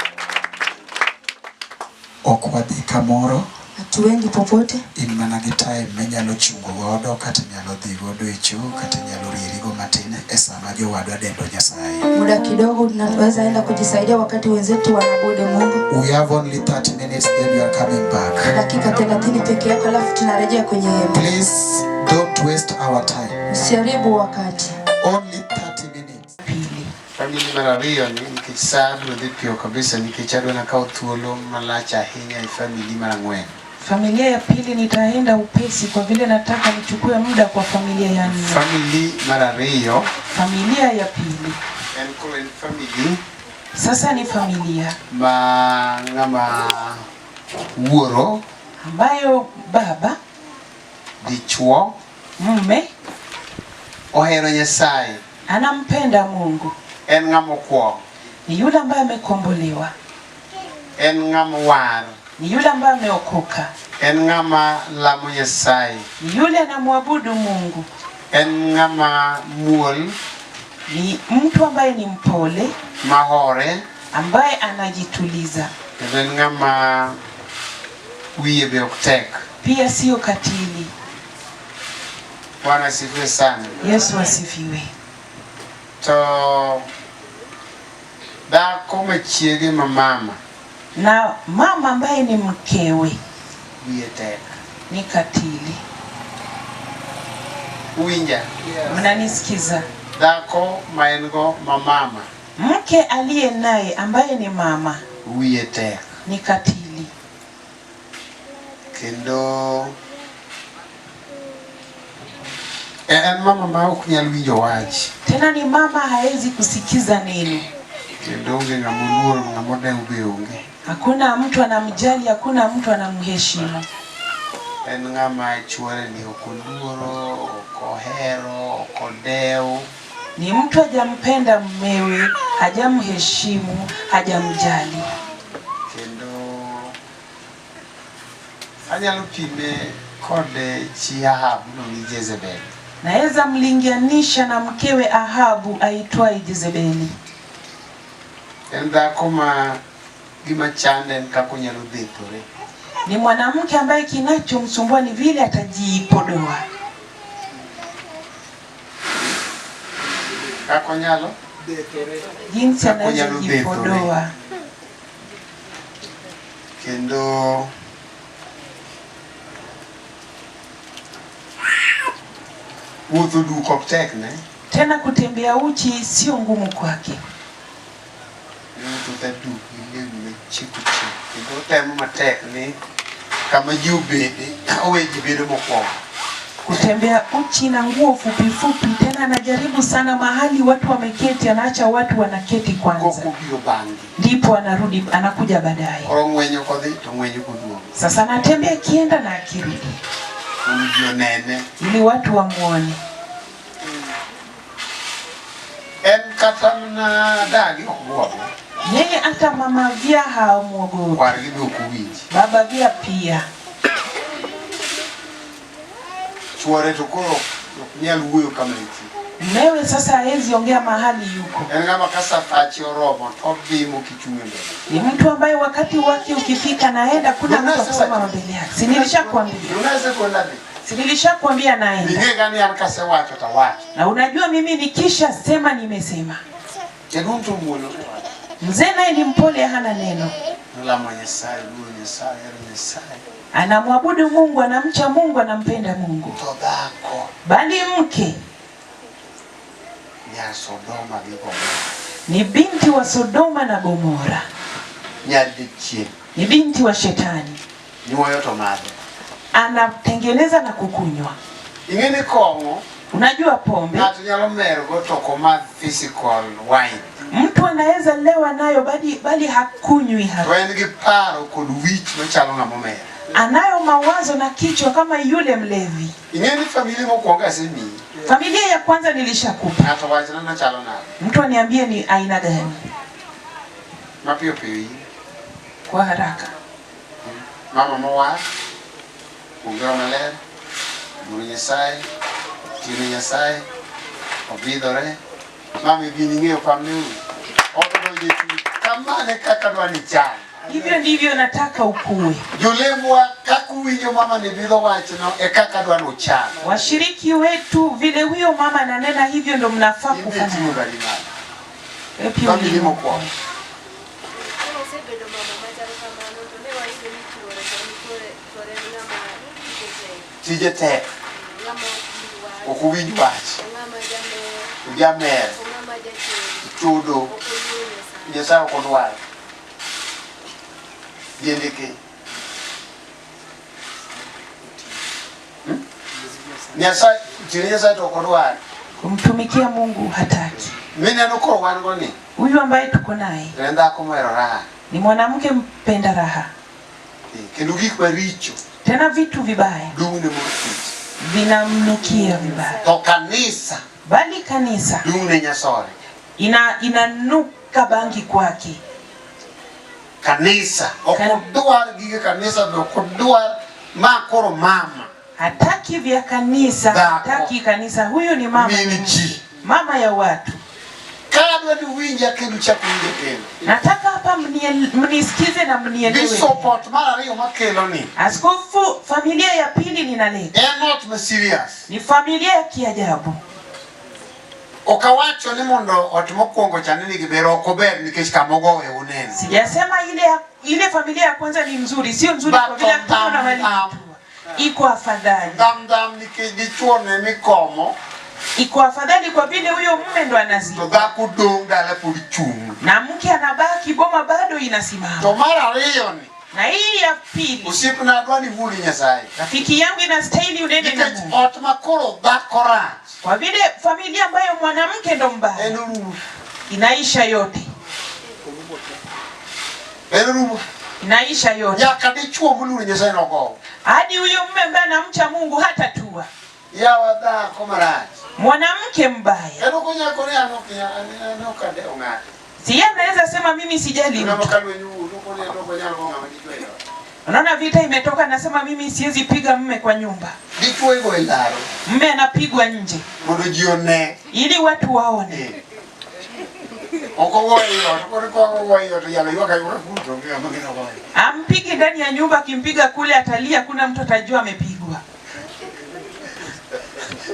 Speaker 5: Ok wadhi kamoro,
Speaker 3: Hatuendi popote,
Speaker 5: in mana gi time minyalo chungo godo kata inyalo dhi godo e choo kata inyalo rierigo matin e sama jowadwa dendo Nyasaye.
Speaker 3: muda kidogo tunaweza enda kujisaidia wakati wenzetu wanaabudu Mungu.
Speaker 5: We have only 30 minutes then we are coming back.
Speaker 3: Dakika 30 peke yako, alafu tunarejea kwenye hema.
Speaker 5: Please don't waste our time.
Speaker 3: Usiharibu wakati.
Speaker 5: Only 30 minutes.
Speaker 2: Pili.
Speaker 6: Famili mar ariyo ni nikech sa biro dhi piyo kabisa nikech adwa nakaw thuolo malach ahinya e famili mar ang'wen.
Speaker 2: Familia ya pili nitaenda upesi kwa vile nataka nichukue muda kwa familia ya nne.
Speaker 6: Famili mar ariyo
Speaker 2: Familia ya pili
Speaker 6: en koro en famili
Speaker 2: sasa ni familia
Speaker 6: ma ng'ama wuoro,
Speaker 2: ambayo baba
Speaker 6: dichuo,
Speaker 2: mume
Speaker 6: ohero Nyasaye,
Speaker 2: anampenda Mungu,
Speaker 6: en ng'ama okwongo,
Speaker 2: ni yule ambaye amekombolewa,
Speaker 6: en ng'ama war,
Speaker 2: ni yule ambaye ameokoka,
Speaker 6: en ng'ama lamo Nyasaye,
Speaker 2: ni yule anamwabudu Mungu,
Speaker 6: en ng'ama muol,
Speaker 2: ni mtu ambaye ni mpole,
Speaker 6: mahore,
Speaker 2: ambaye anajituliza,
Speaker 6: kendo en ng'ama wiye be ok tek.
Speaker 2: pia siyo katili.
Speaker 6: Bwana asifiwe sana.
Speaker 2: Yesu asifiwe.
Speaker 6: To dhako machiege ma mama
Speaker 2: Na mama ambaye ni mkewe
Speaker 6: wiye tek.
Speaker 2: ni katili.
Speaker 6: Uwinja?
Speaker 2: Mnanisikiza?
Speaker 6: Dhako ma en go ma mama
Speaker 2: Mke aliye naye ambaye ni mama
Speaker 6: wiye tek.
Speaker 2: ni katili,
Speaker 6: Kendo en mama ma ok nyal winjo wach.
Speaker 2: tena ni mama hawezi kusikiza neno.
Speaker 6: Kendo onge ng'ama oluoro, ng'ama odew be onge.
Speaker 2: Hakuna mtu anamjali, hakuna mtu anamheshimu.
Speaker 6: En ng'ama chuore ni ok oluoro, ok ohero, ok odew.
Speaker 7: Ni mtu hajampenda mmewe, hajamheshimu, hajamjali.
Speaker 6: Kendo anyalo pime kod chi Ahab miluongo ni Jezebel.
Speaker 7: Naweza mlinganisha na mkewe Ahabu aitwaye Jezebeli.
Speaker 6: En dhako ma gima chande en kaka onyalo dhethore.
Speaker 7: Ni mwanamke ambaye kinachomsumbua ni vile atajipodoa.
Speaker 6: Kaka onyalo
Speaker 7: Jinsi
Speaker 6: Kaka onyalo dhethore.
Speaker 7: anavyojipodoa.
Speaker 6: Kendo wuotho duk ok tekne.
Speaker 7: Tena kutembea uchi sio ngumu kwake.
Speaker 6: Wuotho duk gi lewni machieko chieko. Kendo otemo matek ni kama ji obede, owe ji bedo mokwongo.
Speaker 7: Kutembea uchi na nguo fupi fupi, tena anajaribu sana mahali watu wameketi, anaacha watu wanaketi kwanza,
Speaker 6: Kok obiro bang'gi.
Speaker 7: ndipo anarudi, anakuja baadaye.
Speaker 6: Koro ng'wenyo kodhi to ng'wenyo koduogo.
Speaker 7: Sasa anatembea akienda na akirudi,
Speaker 6: Mondo ji onene.
Speaker 7: ili watu wamuone.
Speaker 6: En kata mana dagi ok buoge.
Speaker 7: Yeye hata mama vya hamuogopi,
Speaker 6: Kwargi be ok owinji.
Speaker 7: baba vya pia.
Speaker 6: Chuore to koro ok nyal wuoyo kama nitie.
Speaker 7: Mmewe sasa hawezi ongea mahali yuko.
Speaker 6: En ng'ama ka safache oromo to obimo kichung' e mbele.
Speaker 7: Ni mtu ambaye wakati wake ukifika naenda, kuna mtu akusema mbele yake. Si nilishakwambia,
Speaker 6: Unaweza kuona dhi.
Speaker 7: si nilishakwambia naenda.
Speaker 6: Ing'e ga ni an kasewacho to awacho.
Speaker 7: Na unajua mimi nikisha sema nimesema.
Speaker 6: Jaduong' to muolo.
Speaker 7: Mzee naye ni mpole, hana neno,
Speaker 6: Nolamo Nyasaye, oluoro Nyasaye, ohero Nyasaye.
Speaker 7: anamwabudu Mungu, anamcha Mungu, anampenda Mungu,
Speaker 6: To dhako
Speaker 7: bali mke
Speaker 6: nyar Sodoma gi Gomora.
Speaker 7: ni binti wa Sodoma na Gomora,
Speaker 6: Nyar jachien.
Speaker 7: ni binti wa Shetani,
Speaker 6: Nyuoyo to madho.
Speaker 7: anatengeneza na kukunywa.
Speaker 6: Ing'e ni kong'o
Speaker 7: Unajua pombe,
Speaker 6: ng'ato nyalo mergo to ok omadh physical wine.
Speaker 7: mtu anaweza lewa nayo bali hakunywi
Speaker 6: To
Speaker 7: hapa.
Speaker 6: en gi paro kod wich machalo ng'ama omer.
Speaker 7: Anayo mawazo na kichwa kama yule mlevi.
Speaker 6: Ing'e ni familia mokwongo asemiyi.
Speaker 7: Familia ya kwanza nilishakupa,
Speaker 6: Ng'ato wachna nachalo nade.
Speaker 7: mtu aniambie ni aina gani
Speaker 6: Mapiyo piyo in.
Speaker 7: kwa haraka.
Speaker 6: Mama mowar, ongero maler, luoro Nyasaye, tiyo ne Nyasaye, obidhore. Mama gini ing'eyo pamne uru. Ot odonjo e chuny. Kamano e kaka adwa ni ichal.
Speaker 7: Hivyo ndivyo nataka ukue.
Speaker 6: Jolembwa kaka uwinjo mama ni bidho wachno e kaka adwa ni uchal.
Speaker 7: Washiriki wetu vile huyo mama ananena hivyo ndo mnafaa
Speaker 6: In be ting'o
Speaker 7: kufanya.
Speaker 6: gari malo.
Speaker 7: Wewe pia
Speaker 6: Family
Speaker 7: ulimo.
Speaker 6: mokwongo.
Speaker 8: Osebedo mama machalo kamano to ne wayudo ni chuore to en chuore en ng'ama tije tek,
Speaker 6: Tije tek,
Speaker 8: ng'ama ok winj wach,
Speaker 6: ok owinj wach,
Speaker 8: ong'ama jamer,
Speaker 6: ojamer,
Speaker 8: ong'ama jachode,
Speaker 6: chudo,
Speaker 8: ok oluoro Nyasaye.
Speaker 6: Nyasaye ok odwar. Diendeke. Nyasaye, tine Nyasaye to ok odwar.
Speaker 7: Kumtumikia Mungu hataki.
Speaker 6: Mineno koro wan go ni,
Speaker 7: Huyu ambaye tuko naye
Speaker 6: to en dhako mohero raha.
Speaker 7: ni mwanamke mpenda raha,
Speaker 6: Kendo gik maricho
Speaker 7: tena vitu vibaya
Speaker 6: dung' ne mor kich.
Speaker 7: vinamnukia vibaya,
Speaker 6: To kanisa
Speaker 7: bali kanisa
Speaker 6: dung' ne nyasore.
Speaker 7: inanuka bangi kwake.
Speaker 6: Kanisa ok odwar gige kanisa be ok odwar ma koro mama
Speaker 7: Hataki vya kanisa,
Speaker 6: Dhako.
Speaker 7: hataki kanisa. Huyu ni mama,
Speaker 6: min ji.
Speaker 7: mama ya watu.
Speaker 6: Ka adwa ni uwinja kendo uchak uwinja kendo.
Speaker 7: Nataka hapa mnisikize na mnielewe.
Speaker 6: Bishop ot mar ariyo makelo ni
Speaker 7: Askofu, familia ya pili ninaleta
Speaker 6: en ot ma serious.
Speaker 7: ni familia ya kiajabu.
Speaker 6: Ok awacho ni mondo ot mokwongo cha ni nigi ber, ok ober nikech kama ogowe uneno.
Speaker 7: Sijasema ile familia ya kwanza ni nzuri, sio nzuri kwa
Speaker 6: But
Speaker 7: vile hakuna
Speaker 6: dham
Speaker 7: mali
Speaker 6: dham
Speaker 7: iko afadhali,
Speaker 6: dham dham nikech dichuo ne mikomo
Speaker 7: iko afadhali kwa vile huyo mume ndo anazidi
Speaker 6: to dhako dong' dala pod chung'.
Speaker 7: na mke anabaki, boma bado inasimama.
Speaker 6: To mar ariyo ni
Speaker 7: Na hii ya pili,
Speaker 6: osiepna adwa ni wuo gi Nyasaye.
Speaker 7: rafiki yangu, inastahili unene na
Speaker 6: Nikech
Speaker 7: Mungu,
Speaker 6: ot ma koro dhako rach
Speaker 7: kwa vile familia ambayo mwanamke ndo mbaya
Speaker 6: en orumo.
Speaker 7: inaisha yote,
Speaker 6: En orumo.
Speaker 7: inaisha yote
Speaker 6: Nyaka dichuo moluoro Nyasaye nogowo.
Speaker 7: hadi huyo mume ambaye anamcha Mungu hatatua.
Speaker 6: Yawa dhako marach.
Speaker 7: Mwanamke mbaya.
Speaker 6: En ok onyal koni an ok an ok adewo ng'ato.
Speaker 7: Si yeye anaweza sema mimi sijali
Speaker 6: Ng'ama
Speaker 7: mtu.
Speaker 6: ka lweny owuok to okoni en ok onyal go ng'ama dichwo e ot.
Speaker 7: Unaona vita imetoka, anasema mimi siwezi piga mme kwa nyumba.
Speaker 6: Dichwo igo e laro
Speaker 7: Mme anapigwa nje
Speaker 6: mondo ji one.
Speaker 7: ili watu waone.
Speaker 6: Eh. Ok ogoye e ot, koro ka ogoye e ot to yalo ywak aywaka kuro to onge ng'ama gino goye.
Speaker 7: Ampige ndani ya nyumba, akimpiga kule atalia, kuna mtu atajua amepigwa.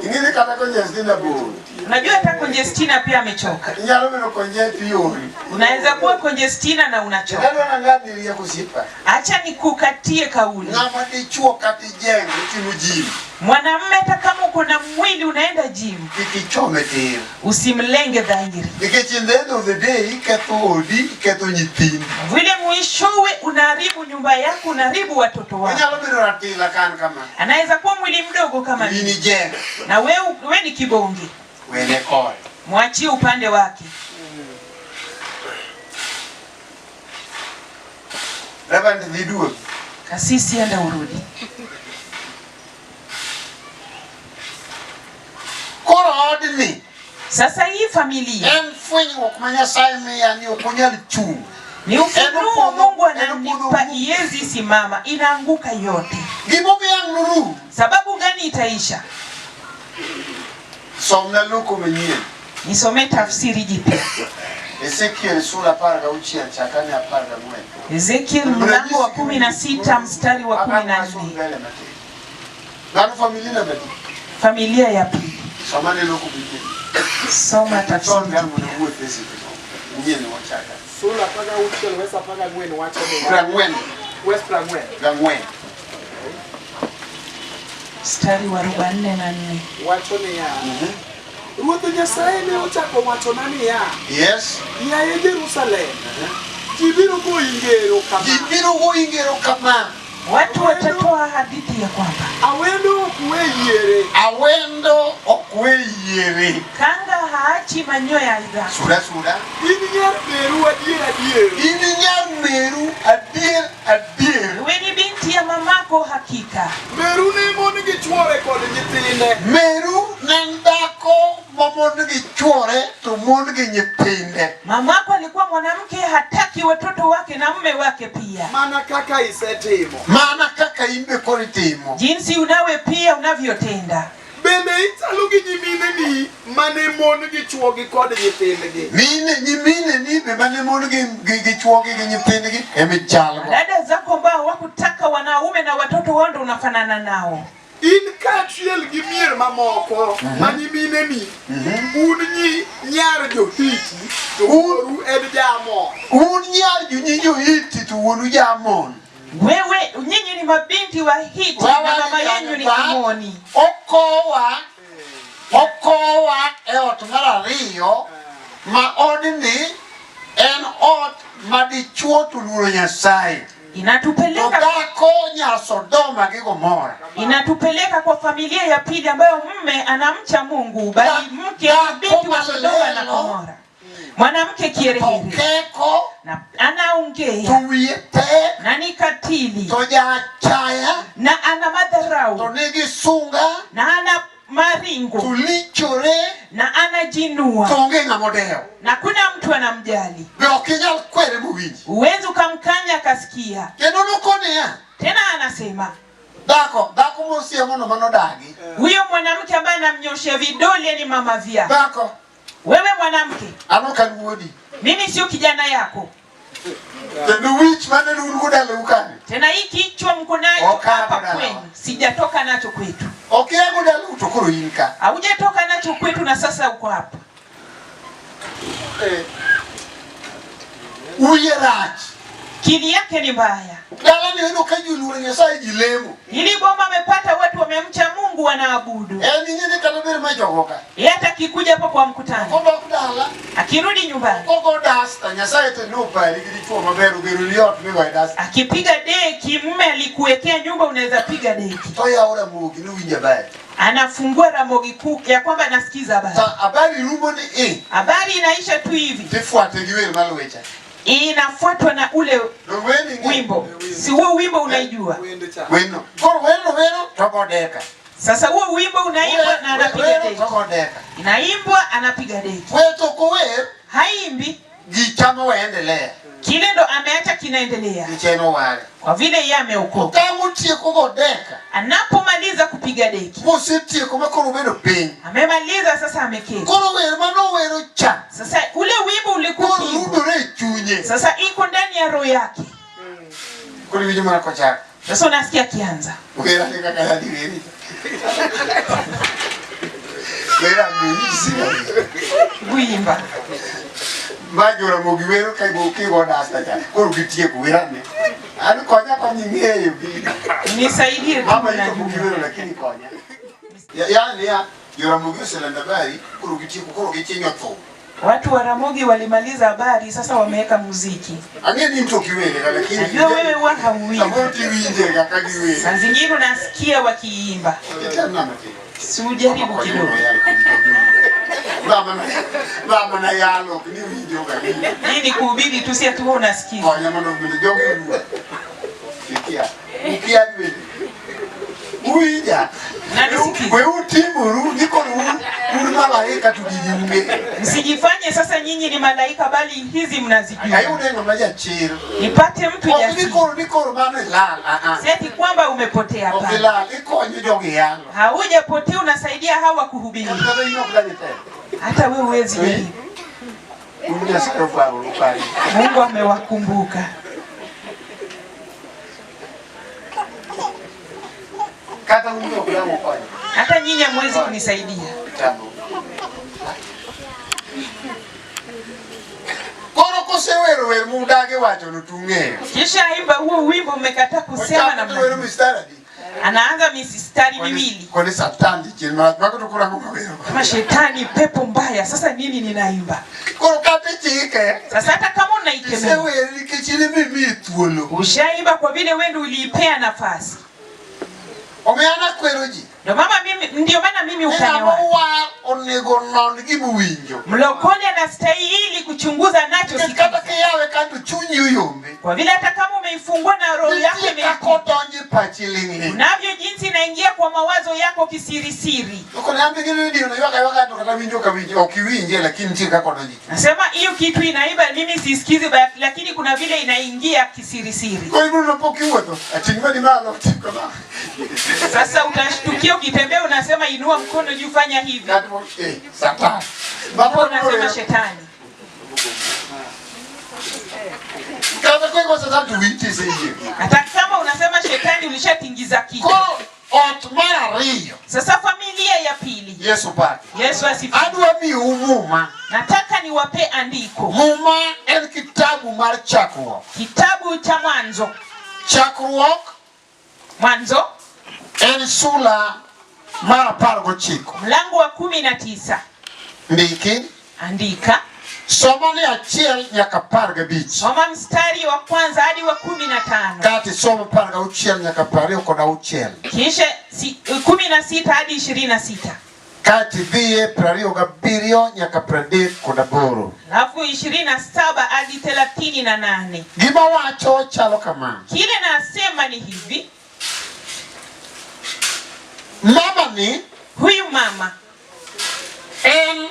Speaker 6: Ing'e ni kata Conjestina bor.
Speaker 7: Unajua hata Conjestina pia amechoka.
Speaker 6: Inyalo bedo Conjet iol.
Speaker 7: Unaweza kuwa Conjestina na unachoka.
Speaker 6: Adwa nang'adni rieko osiepa.
Speaker 7: Acha nikukatie kauli.
Speaker 6: Ng'ama dichuo kata ijeng' itimo gym.
Speaker 7: Mwanamume hata kama uko na mwili unaenda gym,
Speaker 6: Kik ichome tir.
Speaker 7: usimlenge dhahiri.
Speaker 6: Nikech in the end of the day iketho odi, iketho nyithindi.
Speaker 7: Vile mwishowe unaharibu nyumba yako, unaharibu watoto wako.
Speaker 6: Onyalo bedo ratila kan kama.
Speaker 7: Anaweza kuwa mwili mdogo kama
Speaker 6: In
Speaker 7: mimi
Speaker 6: ijeng'
Speaker 7: na we, we ni kibonge,
Speaker 6: wene kode.
Speaker 7: mwachie upande wake.
Speaker 6: Reverend dhi duogi.
Speaker 7: Kasisi, enda urudi.
Speaker 6: Koro odni
Speaker 7: Sasa hii familia
Speaker 6: en fwenyruok ma Nyasaye miya ni ok onyal chung'.
Speaker 7: ni ufunuo Mungu ananipa,
Speaker 6: Eno
Speaker 7: iwezi simama, inaanguka yote.
Speaker 6: Gimomiyo ang' norum.
Speaker 7: Sababu gani itaisha?
Speaker 6: Somna loko manyien.
Speaker 7: Nisomee tafsiri jipya,
Speaker 6: Ezekiel sura 16 chakane 14.
Speaker 7: Ezekiel mlango wa 16 mstari wa 14.
Speaker 6: Dhano familia namba adi?
Speaker 7: Familia ya pili,
Speaker 6: Somane loko manyien.
Speaker 7: soma
Speaker 6: Chon
Speaker 7: tafsiri
Speaker 6: ang'
Speaker 7: jipya.
Speaker 6: nowuoth e seche go. Nyien wachaka.
Speaker 4: Sula 16 wes 14 wacho niya.
Speaker 6: Prang'wen.
Speaker 4: Wes 40.
Speaker 6: Gang'wen.
Speaker 7: Mstari wa 44.
Speaker 4: Wacho niya. Ruoth Nyasaye ne ochako wachona niya,
Speaker 6: Yes.
Speaker 4: yaye Jerusalem, ji biro goyi ngero
Speaker 6: Ji
Speaker 4: kama.
Speaker 6: biro goyi ngero kama.
Speaker 7: Watu watatoa hadithi ya kwamba
Speaker 4: Awendo ok we yiere.
Speaker 6: Awendo ok we yiere.
Speaker 7: kanga haachi manyoya idhaa.
Speaker 6: Suda suda.
Speaker 4: In nyar meru adier adier.
Speaker 6: In nyar meru adier adier.
Speaker 7: Wewe ni binti ya mamako hakika.
Speaker 4: Meru ne mon gi chwore kod nyithinde.
Speaker 6: Meru ne en dhako ma mon gi chwore to mon gi nyithinde.
Speaker 7: Mamako alikuwa mwanamke hataki watoto wake na mume wake pia,
Speaker 4: Mana kaka isetimo.
Speaker 6: Mana kaka in be koro itimo.
Speaker 7: jinsi unawe pia unavyotenda.
Speaker 4: Bende ichalo gi nyimineni mane mon gi chwogi kod nyithindgi.
Speaker 6: Mine nyimine ni be mane mon gi gi chwogi gi nyithindgi emichalgo.
Speaker 7: Dada zako ambao hawakutaka wanaume na watoto wao ndo unafanana nao.
Speaker 4: In kaachiel gi mier mamoko ma nyimineni, un nyi nyar jo-Hiti to wuoru en ja-Amor.
Speaker 6: Un nyar nyi jo-Hiti to wuonu ja-Amon.
Speaker 7: Wewe nyinyi ni mabinti wa Hiti na mama yenyu ni Amoni.
Speaker 6: Okowa okowa e ot mar ariyo ma odni en ot ma dichuo to luoro Nyasaye. To
Speaker 7: Inatupeleka
Speaker 6: dhako nyar Sodoma gi Gomora.
Speaker 7: inatupeleka kwa familia ya pili ambayo mme anamcha Mungu bali mke ni binti wa Sodoma na Gomora. Mwanamke
Speaker 6: To
Speaker 7: kiherehere
Speaker 6: keko
Speaker 7: na
Speaker 6: to
Speaker 7: anaongea
Speaker 6: wiye tek
Speaker 7: na ni katili
Speaker 6: to jaachaya
Speaker 7: na ana
Speaker 6: to
Speaker 7: madharau
Speaker 6: nigi sunga
Speaker 7: na ana
Speaker 6: to
Speaker 7: maringo
Speaker 6: lichore
Speaker 7: na
Speaker 6: to
Speaker 7: anajinua
Speaker 6: onge ng'ama odewo.
Speaker 7: na kuna mtu anamjali.
Speaker 6: Be ok inyal kwere mowinji.
Speaker 7: Huwezi ukamkanya akasikia.
Speaker 6: Kendo nokoniya,
Speaker 7: Tena anasema
Speaker 6: dhako dhako mosiemono manodagi.
Speaker 7: huyo mwanamke ambaye anamnyoshea vidole ni mama vya
Speaker 6: Dhako
Speaker 7: wewe mwanamke,
Speaker 6: an ok an wuodi.
Speaker 7: mimi sio kijana yako.
Speaker 6: Kendo wich mane un go dalau kanyo.
Speaker 7: Tena hii kichwa mko nacho
Speaker 6: Okalo
Speaker 7: hapa
Speaker 6: dalawa.
Speaker 7: kwenu, sijatoka nacho kwetu.
Speaker 6: Ok iago dalau to koro in ka.
Speaker 7: Haujatoka nacho kwetu na sasa uko hapa.
Speaker 6: Wiye rach.
Speaker 7: Kili yake ni mbaya.
Speaker 6: Dalani yudo ka ji oluoro Nyasaye ji lemo.
Speaker 7: Ili boma amepata watu wamemcha Mungu wanaabudu.
Speaker 6: En ing'e ni kata ber ma jogo ka.
Speaker 7: Yeye hata akikuja hapo kwa mkutano,
Speaker 6: Kodok dala,
Speaker 7: akirudi nyumbani,
Speaker 6: kogo dasta, Nyasaye to nopari gi dichuo maber ogeroni ot migoye dasta.
Speaker 7: akipiga deki, mume alikuwekea nyumba, unaweza piga deki.
Speaker 6: To yawo Ramogi nowinjo habari.
Speaker 7: Anafungua Ramogi kuu ya kwamba anasikiza habari.
Speaker 6: To habari rumo ni i,
Speaker 7: Habari inaisha tu hivi,
Speaker 6: tifuate gi wer maluwe cha.
Speaker 7: inafuatwa na ule
Speaker 6: To weni ing'e.
Speaker 7: wimbo. Si huo wimbo unaijua?
Speaker 4: Wende cha.
Speaker 6: Weno. Koro weno wero to go deka.
Speaker 7: Sasa huo wimbo unaimbwa na anapiga
Speaker 6: Wero
Speaker 7: deki,
Speaker 6: to godeka.
Speaker 7: inaimbwa anapiga deki,
Speaker 6: Wer to ok ower,
Speaker 7: haimbi
Speaker 6: gichamo weendelea.
Speaker 7: kile ndo ameacha kinaendelea,
Speaker 6: Nikech en oware.
Speaker 7: kwa vile yeye ameokoka.
Speaker 6: Kang' otieko godeka,
Speaker 7: Anapomaliza kupiga deki,
Speaker 6: mosetieko ma koro obedo piny.
Speaker 7: amemaliza sasa, ameketi
Speaker 6: Koro wer manowero cha,
Speaker 7: sasa. Ule wimbo ulikuwa
Speaker 6: koro
Speaker 7: ukiimbwa,
Speaker 6: rudore e chunye.
Speaker 7: sasa iko ndani ya roho yake.
Speaker 6: Koro iwinjo mana kochako.
Speaker 7: Sasa unasikia akianza
Speaker 6: Wer ane kaka yadhi weri. Wer ane
Speaker 7: kuimba.
Speaker 6: Ma Joramogi wero ka ibo kigo dasta cha. Koro gitieko wer ane. An konya konya ing'eyo gini.
Speaker 7: Nisaidie tu,
Speaker 6: Mama iko
Speaker 7: najua.
Speaker 6: kugiwero lakini konya. Yani ya Joramogi oselando habari koro gitieko koro gichinyo thum.
Speaker 7: Watu wa Ramogi walimaliza habari, sasa wameweka muziki.
Speaker 6: Ang'e ni in to ok iwere lakini
Speaker 7: Najua wewe huwa hauimbi,
Speaker 6: samoro tiwinje kaka giwer.
Speaker 7: saa zingine unasikia wakiimba,
Speaker 6: Item na matin.
Speaker 7: si ujaribu kidogo.
Speaker 6: Mama na yalo ok ni winjo ga ni.
Speaker 7: Hii ni kuhubiri tu, si ati wewe unasikia.
Speaker 6: Konya mondo bende jogi oluor. Ikia. Ukia bende. Uwinja.
Speaker 7: Nanisikiza.
Speaker 6: We utimuru ni koro un malaika to gigi ung'eyo.
Speaker 7: Msijifanye sasa nyinyi ni malaika, bali hizi mnazijua.
Speaker 6: Ayude ng'ama jachir.
Speaker 7: Nipate mtu
Speaker 6: Ok ni
Speaker 7: jasiri,
Speaker 6: koro ni koro mano ilal. Ah ah.
Speaker 7: si ati kwamba umepotea.
Speaker 6: Ok
Speaker 7: Hapana,
Speaker 6: ilal ikonyo jogi yalo.
Speaker 7: haujapotea, unasaidia hawa kuhubiri.
Speaker 6: Kata in ok dani telo.
Speaker 7: Hata wewe huwezi jaribu.
Speaker 6: Un Nyasaye oparo upari.
Speaker 7: Mungu amewakumbuka.
Speaker 6: Kata un ok dang ukonyo.
Speaker 7: Hata nyinyi hamwezi kunisaidia.
Speaker 6: Tamo. Koro kosewero wer mudagi wacho no tung'eyo.
Speaker 7: Kisha imba huo wimbo, mmekataa kusema
Speaker 6: Ochako to
Speaker 7: namna
Speaker 6: wero
Speaker 7: hii.
Speaker 6: mistari adi?
Speaker 7: Anaanza mistari miwili
Speaker 6: Koni satan dichiel marach mago to koro ang'o mawero.
Speaker 7: kama shetani, pepo mbaya. Sasa nini ninaimba
Speaker 6: Koro kata ichike
Speaker 7: sasa? Hata kama unaikemea
Speaker 6: isewere nikech in ema imiye thuolo.
Speaker 7: ushaimba, kwa vile wewe ndio uliipea nafasi.
Speaker 6: Omiyo an akwero ji
Speaker 7: Ndio mama mimi, ndio maana mimi
Speaker 6: ni
Speaker 7: ukanya
Speaker 6: ng'ama
Speaker 7: watu
Speaker 6: owar onego onon gima owinjo.
Speaker 7: mlokole anastahili kuchunguza nacho
Speaker 6: Nikech kata
Speaker 7: sikiza,
Speaker 6: kiyawe kanto chunyi oyombe.
Speaker 7: kwa vile hata kama umeifungua na roho yako
Speaker 6: Nitie
Speaker 7: ime
Speaker 6: kaka odonjo e pachi ling'ling'.
Speaker 7: unavyo jinsi inaingia kwa mawazo yako kisirisiri.
Speaker 6: To koni an be gi redio no ywak aywaka to kata winjo ok awinj ok iwinje lakini nitie kaka odonjo e chunyi.
Speaker 7: Nasema hiyo kitu inaiba, mimi sisikizi, lakini kuna vile inaingia kisirisiri.
Speaker 6: Koro ibiro pok iwuotho ating' badi malo tim kama.
Speaker 7: Sasa utashtukia ukitembea, unasema inua mkono juu, fanya hivi,
Speaker 6: Kata satan.
Speaker 7: hapo unasema shetani.
Speaker 6: Kata koiko satan to wich iseyie.
Speaker 7: Hata kama unasema shetani, ulishatingiza kichwa.
Speaker 6: Koro ot mar ariyo
Speaker 7: Sasa familia ya pili,
Speaker 6: Yesu paki.
Speaker 7: Yesu asifiwe.
Speaker 6: Adwa miyou muma.
Speaker 7: Nataka niwape andiko,
Speaker 6: Muma en kitabu mar chakruok.
Speaker 7: kitabu cha Mwanzo.
Speaker 6: Chakruok
Speaker 7: Mwanzo
Speaker 6: en sula mar 19.
Speaker 7: mlango wa 19,
Speaker 6: Ndiki.
Speaker 7: andika,
Speaker 6: Soma ni 1 nyaka 15.
Speaker 7: soma mstari wa kwanza hadi wa 15,
Speaker 6: Kati somo 16 nyaka 26.
Speaker 7: kisha 16 hadi 26,
Speaker 6: Kati dhiye 27 nyaka 38.
Speaker 7: alafu 27 hadi 38.
Speaker 6: Gima wacho chalo kama.
Speaker 7: Kile nasema ni hivi,
Speaker 6: Mama ni
Speaker 7: huyu mama
Speaker 6: en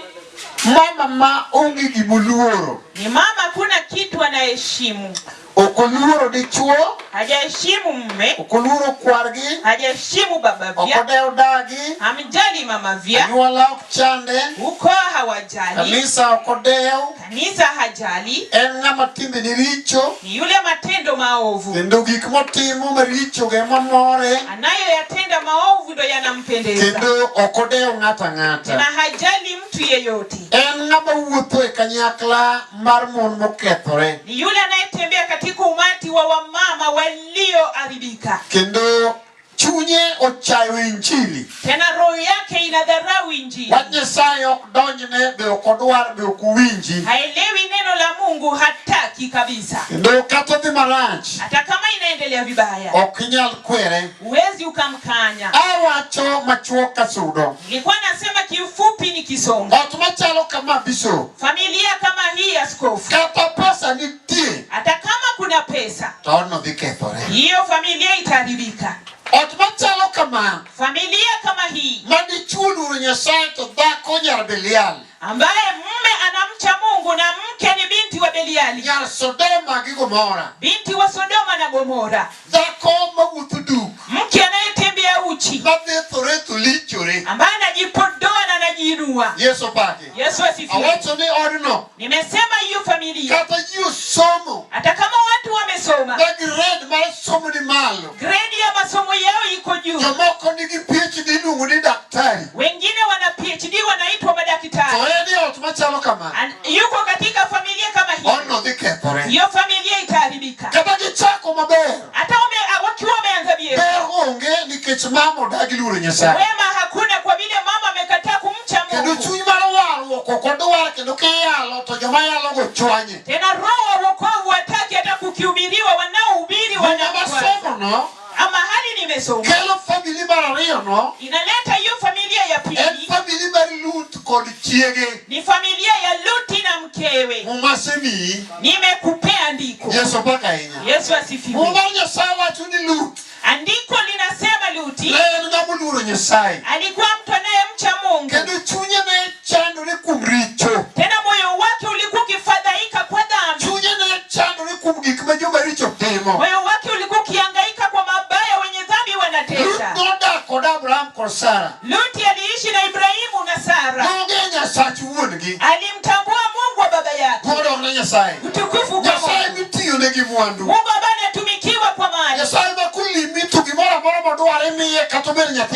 Speaker 6: mama ma onge gimoluoro.
Speaker 7: ni mama, kuna kitu anaheshimu.
Speaker 6: Ok oluoro dichuo,
Speaker 7: Hajaheshimu mume,
Speaker 6: ok oluoro kwargi,
Speaker 7: hajaheshimu baba
Speaker 6: ok
Speaker 7: vya,
Speaker 6: odew dagi,
Speaker 7: hamjali mama vya,
Speaker 6: anyuola ok chande,
Speaker 7: ukoo hawajali,
Speaker 6: kanisa ok odew,
Speaker 7: kanisa hajali,
Speaker 6: en ng'ama timbene richo,
Speaker 7: ni yule matendo maovu
Speaker 6: kendo gik motimo maricho ema more,
Speaker 7: anayoyatenda maovu ndo yanampendeza,
Speaker 6: kendo ok odew ng'ato
Speaker 7: na
Speaker 6: ang'ata.
Speaker 7: hajali mtu yeyote.
Speaker 6: En ng'ama wuotho e kanyakla mar mon mokethore,
Speaker 7: Ni yule anayetembea katika umati wa wamama walioharibika,
Speaker 6: kendo chunye ochayo injili.
Speaker 7: tena roho yake inadharau Injili,
Speaker 6: Wach Nyasaye ok donjne, be ok odwar, be ok owinji.
Speaker 7: haelewi neno la Mungu, hataki kabisa.
Speaker 6: Kendo kata odhi marach,
Speaker 7: Hata kama inaendelea vibaya,
Speaker 6: ok inyal kwere.
Speaker 7: huwezi ukamkanya.
Speaker 6: Awacho machuok kasudo.
Speaker 7: Nilikuwa nasema kiufupi nikisonga,
Speaker 6: Ot machalo kama bishop,
Speaker 7: familia kama hii ya askofu,
Speaker 6: kata pesa nitie,
Speaker 7: hata kama kuna pesa,
Speaker 6: to odno dhi kethore.
Speaker 7: hiyo familia itaharibika.
Speaker 6: Ot machalo kama
Speaker 2: Familia kama hii
Speaker 6: ma dichuo oluoro Nyasaye to dhako nyar Belial,
Speaker 2: ambaye mume anamcha Mungu na mke ni binti wa Beliali,
Speaker 6: nyar Sodoma gi Gomora,
Speaker 2: binti wa Sodoma na Gomora,
Speaker 6: dhako mawuotho duk,
Speaker 2: mke anayetembea uchi,
Speaker 6: madhethore to lichore.
Speaker 2: ambaye anajipodoa na anajiinua.
Speaker 6: Yesu opaki.
Speaker 2: Yesu asifiwe.
Speaker 6: Awacho ni odno
Speaker 2: Nimesema hiyo familia,
Speaker 6: kata ji osomo
Speaker 2: hata kama watu wamesoma,
Speaker 6: ma grade mar somo ni malo,
Speaker 2: gredi ya masomo yao iko juu,
Speaker 6: jomoko nigi PhD iluongo ni daktari,
Speaker 2: wengine wana PhD wanaitwa
Speaker 6: to
Speaker 2: madaktari.
Speaker 6: en e ot machalo kama
Speaker 2: Yuko katika familia kama hiyo,
Speaker 6: odno dhi kethore.
Speaker 2: hiyo familia itaharibika.
Speaker 6: Kata gichako maber,
Speaker 2: Hata wakiwa wameanza vyema,
Speaker 6: ber onge nikech mama odagi luoro Nyasaye.
Speaker 2: wema hakuna kwa vile mama amekataa kumcha
Speaker 6: Kendo
Speaker 2: Mungu.
Speaker 6: chuny mar warruok ok odwar kendo kiyalo to joma yalogo chwanye.
Speaker 2: Tena roho wa wokovu hataki hata kukihubiriwa, wanaohubiri
Speaker 6: Muma
Speaker 2: wanamkwaza.
Speaker 6: masomono
Speaker 2: Ama hali nimesoma
Speaker 6: kelo famili mar ariyono
Speaker 2: inaleta hiyo familia ya
Speaker 6: en
Speaker 2: pili,
Speaker 6: famili mar Lut kod chiege.
Speaker 2: ni familia ya Luti na mkewe.
Speaker 6: Muma asemiyi.
Speaker 2: Nimekupea andiko.
Speaker 6: Yesu opak ahinya.
Speaker 2: Yesu
Speaker 6: Muma
Speaker 2: asifiwe.
Speaker 6: mar Nyasaye wacho ni Lut
Speaker 2: Andiko linasema Luti
Speaker 6: ne en ng'ama oluoro Nyasaye
Speaker 2: alikuwa mtu anayemcha Mungu,
Speaker 6: kendo chunye ne chandore kuom richo.
Speaker 2: tena moyo wake ulikuwa ukifadhaika kwa dhambi,
Speaker 6: Chunye ne chandore kuom gik ma joma richo timo.
Speaker 2: moyo wake ulikuwa ukihangaika kwa mabaya wenye dhambi
Speaker 6: Lut
Speaker 2: wanatenda.
Speaker 6: nodak kod Abraham kod Sara.
Speaker 2: Luti aliishi na Ibrahimu na Sara,
Speaker 6: Nong'eyo Nyasach wuon-gi.
Speaker 2: alimtambua Mungu wa baba yake.
Speaker 6: Duong' dok ne Nyasaye.
Speaker 2: Utukufu kwa
Speaker 6: Nyasaye
Speaker 2: Mungu,
Speaker 6: mitiyone gi mwandu.
Speaker 2: Mungu ambaye anatumikiwa kwa mali.
Speaker 6: Nyasaye ma kolimi to gimoro amora modwaro imiye kata obed nyathi.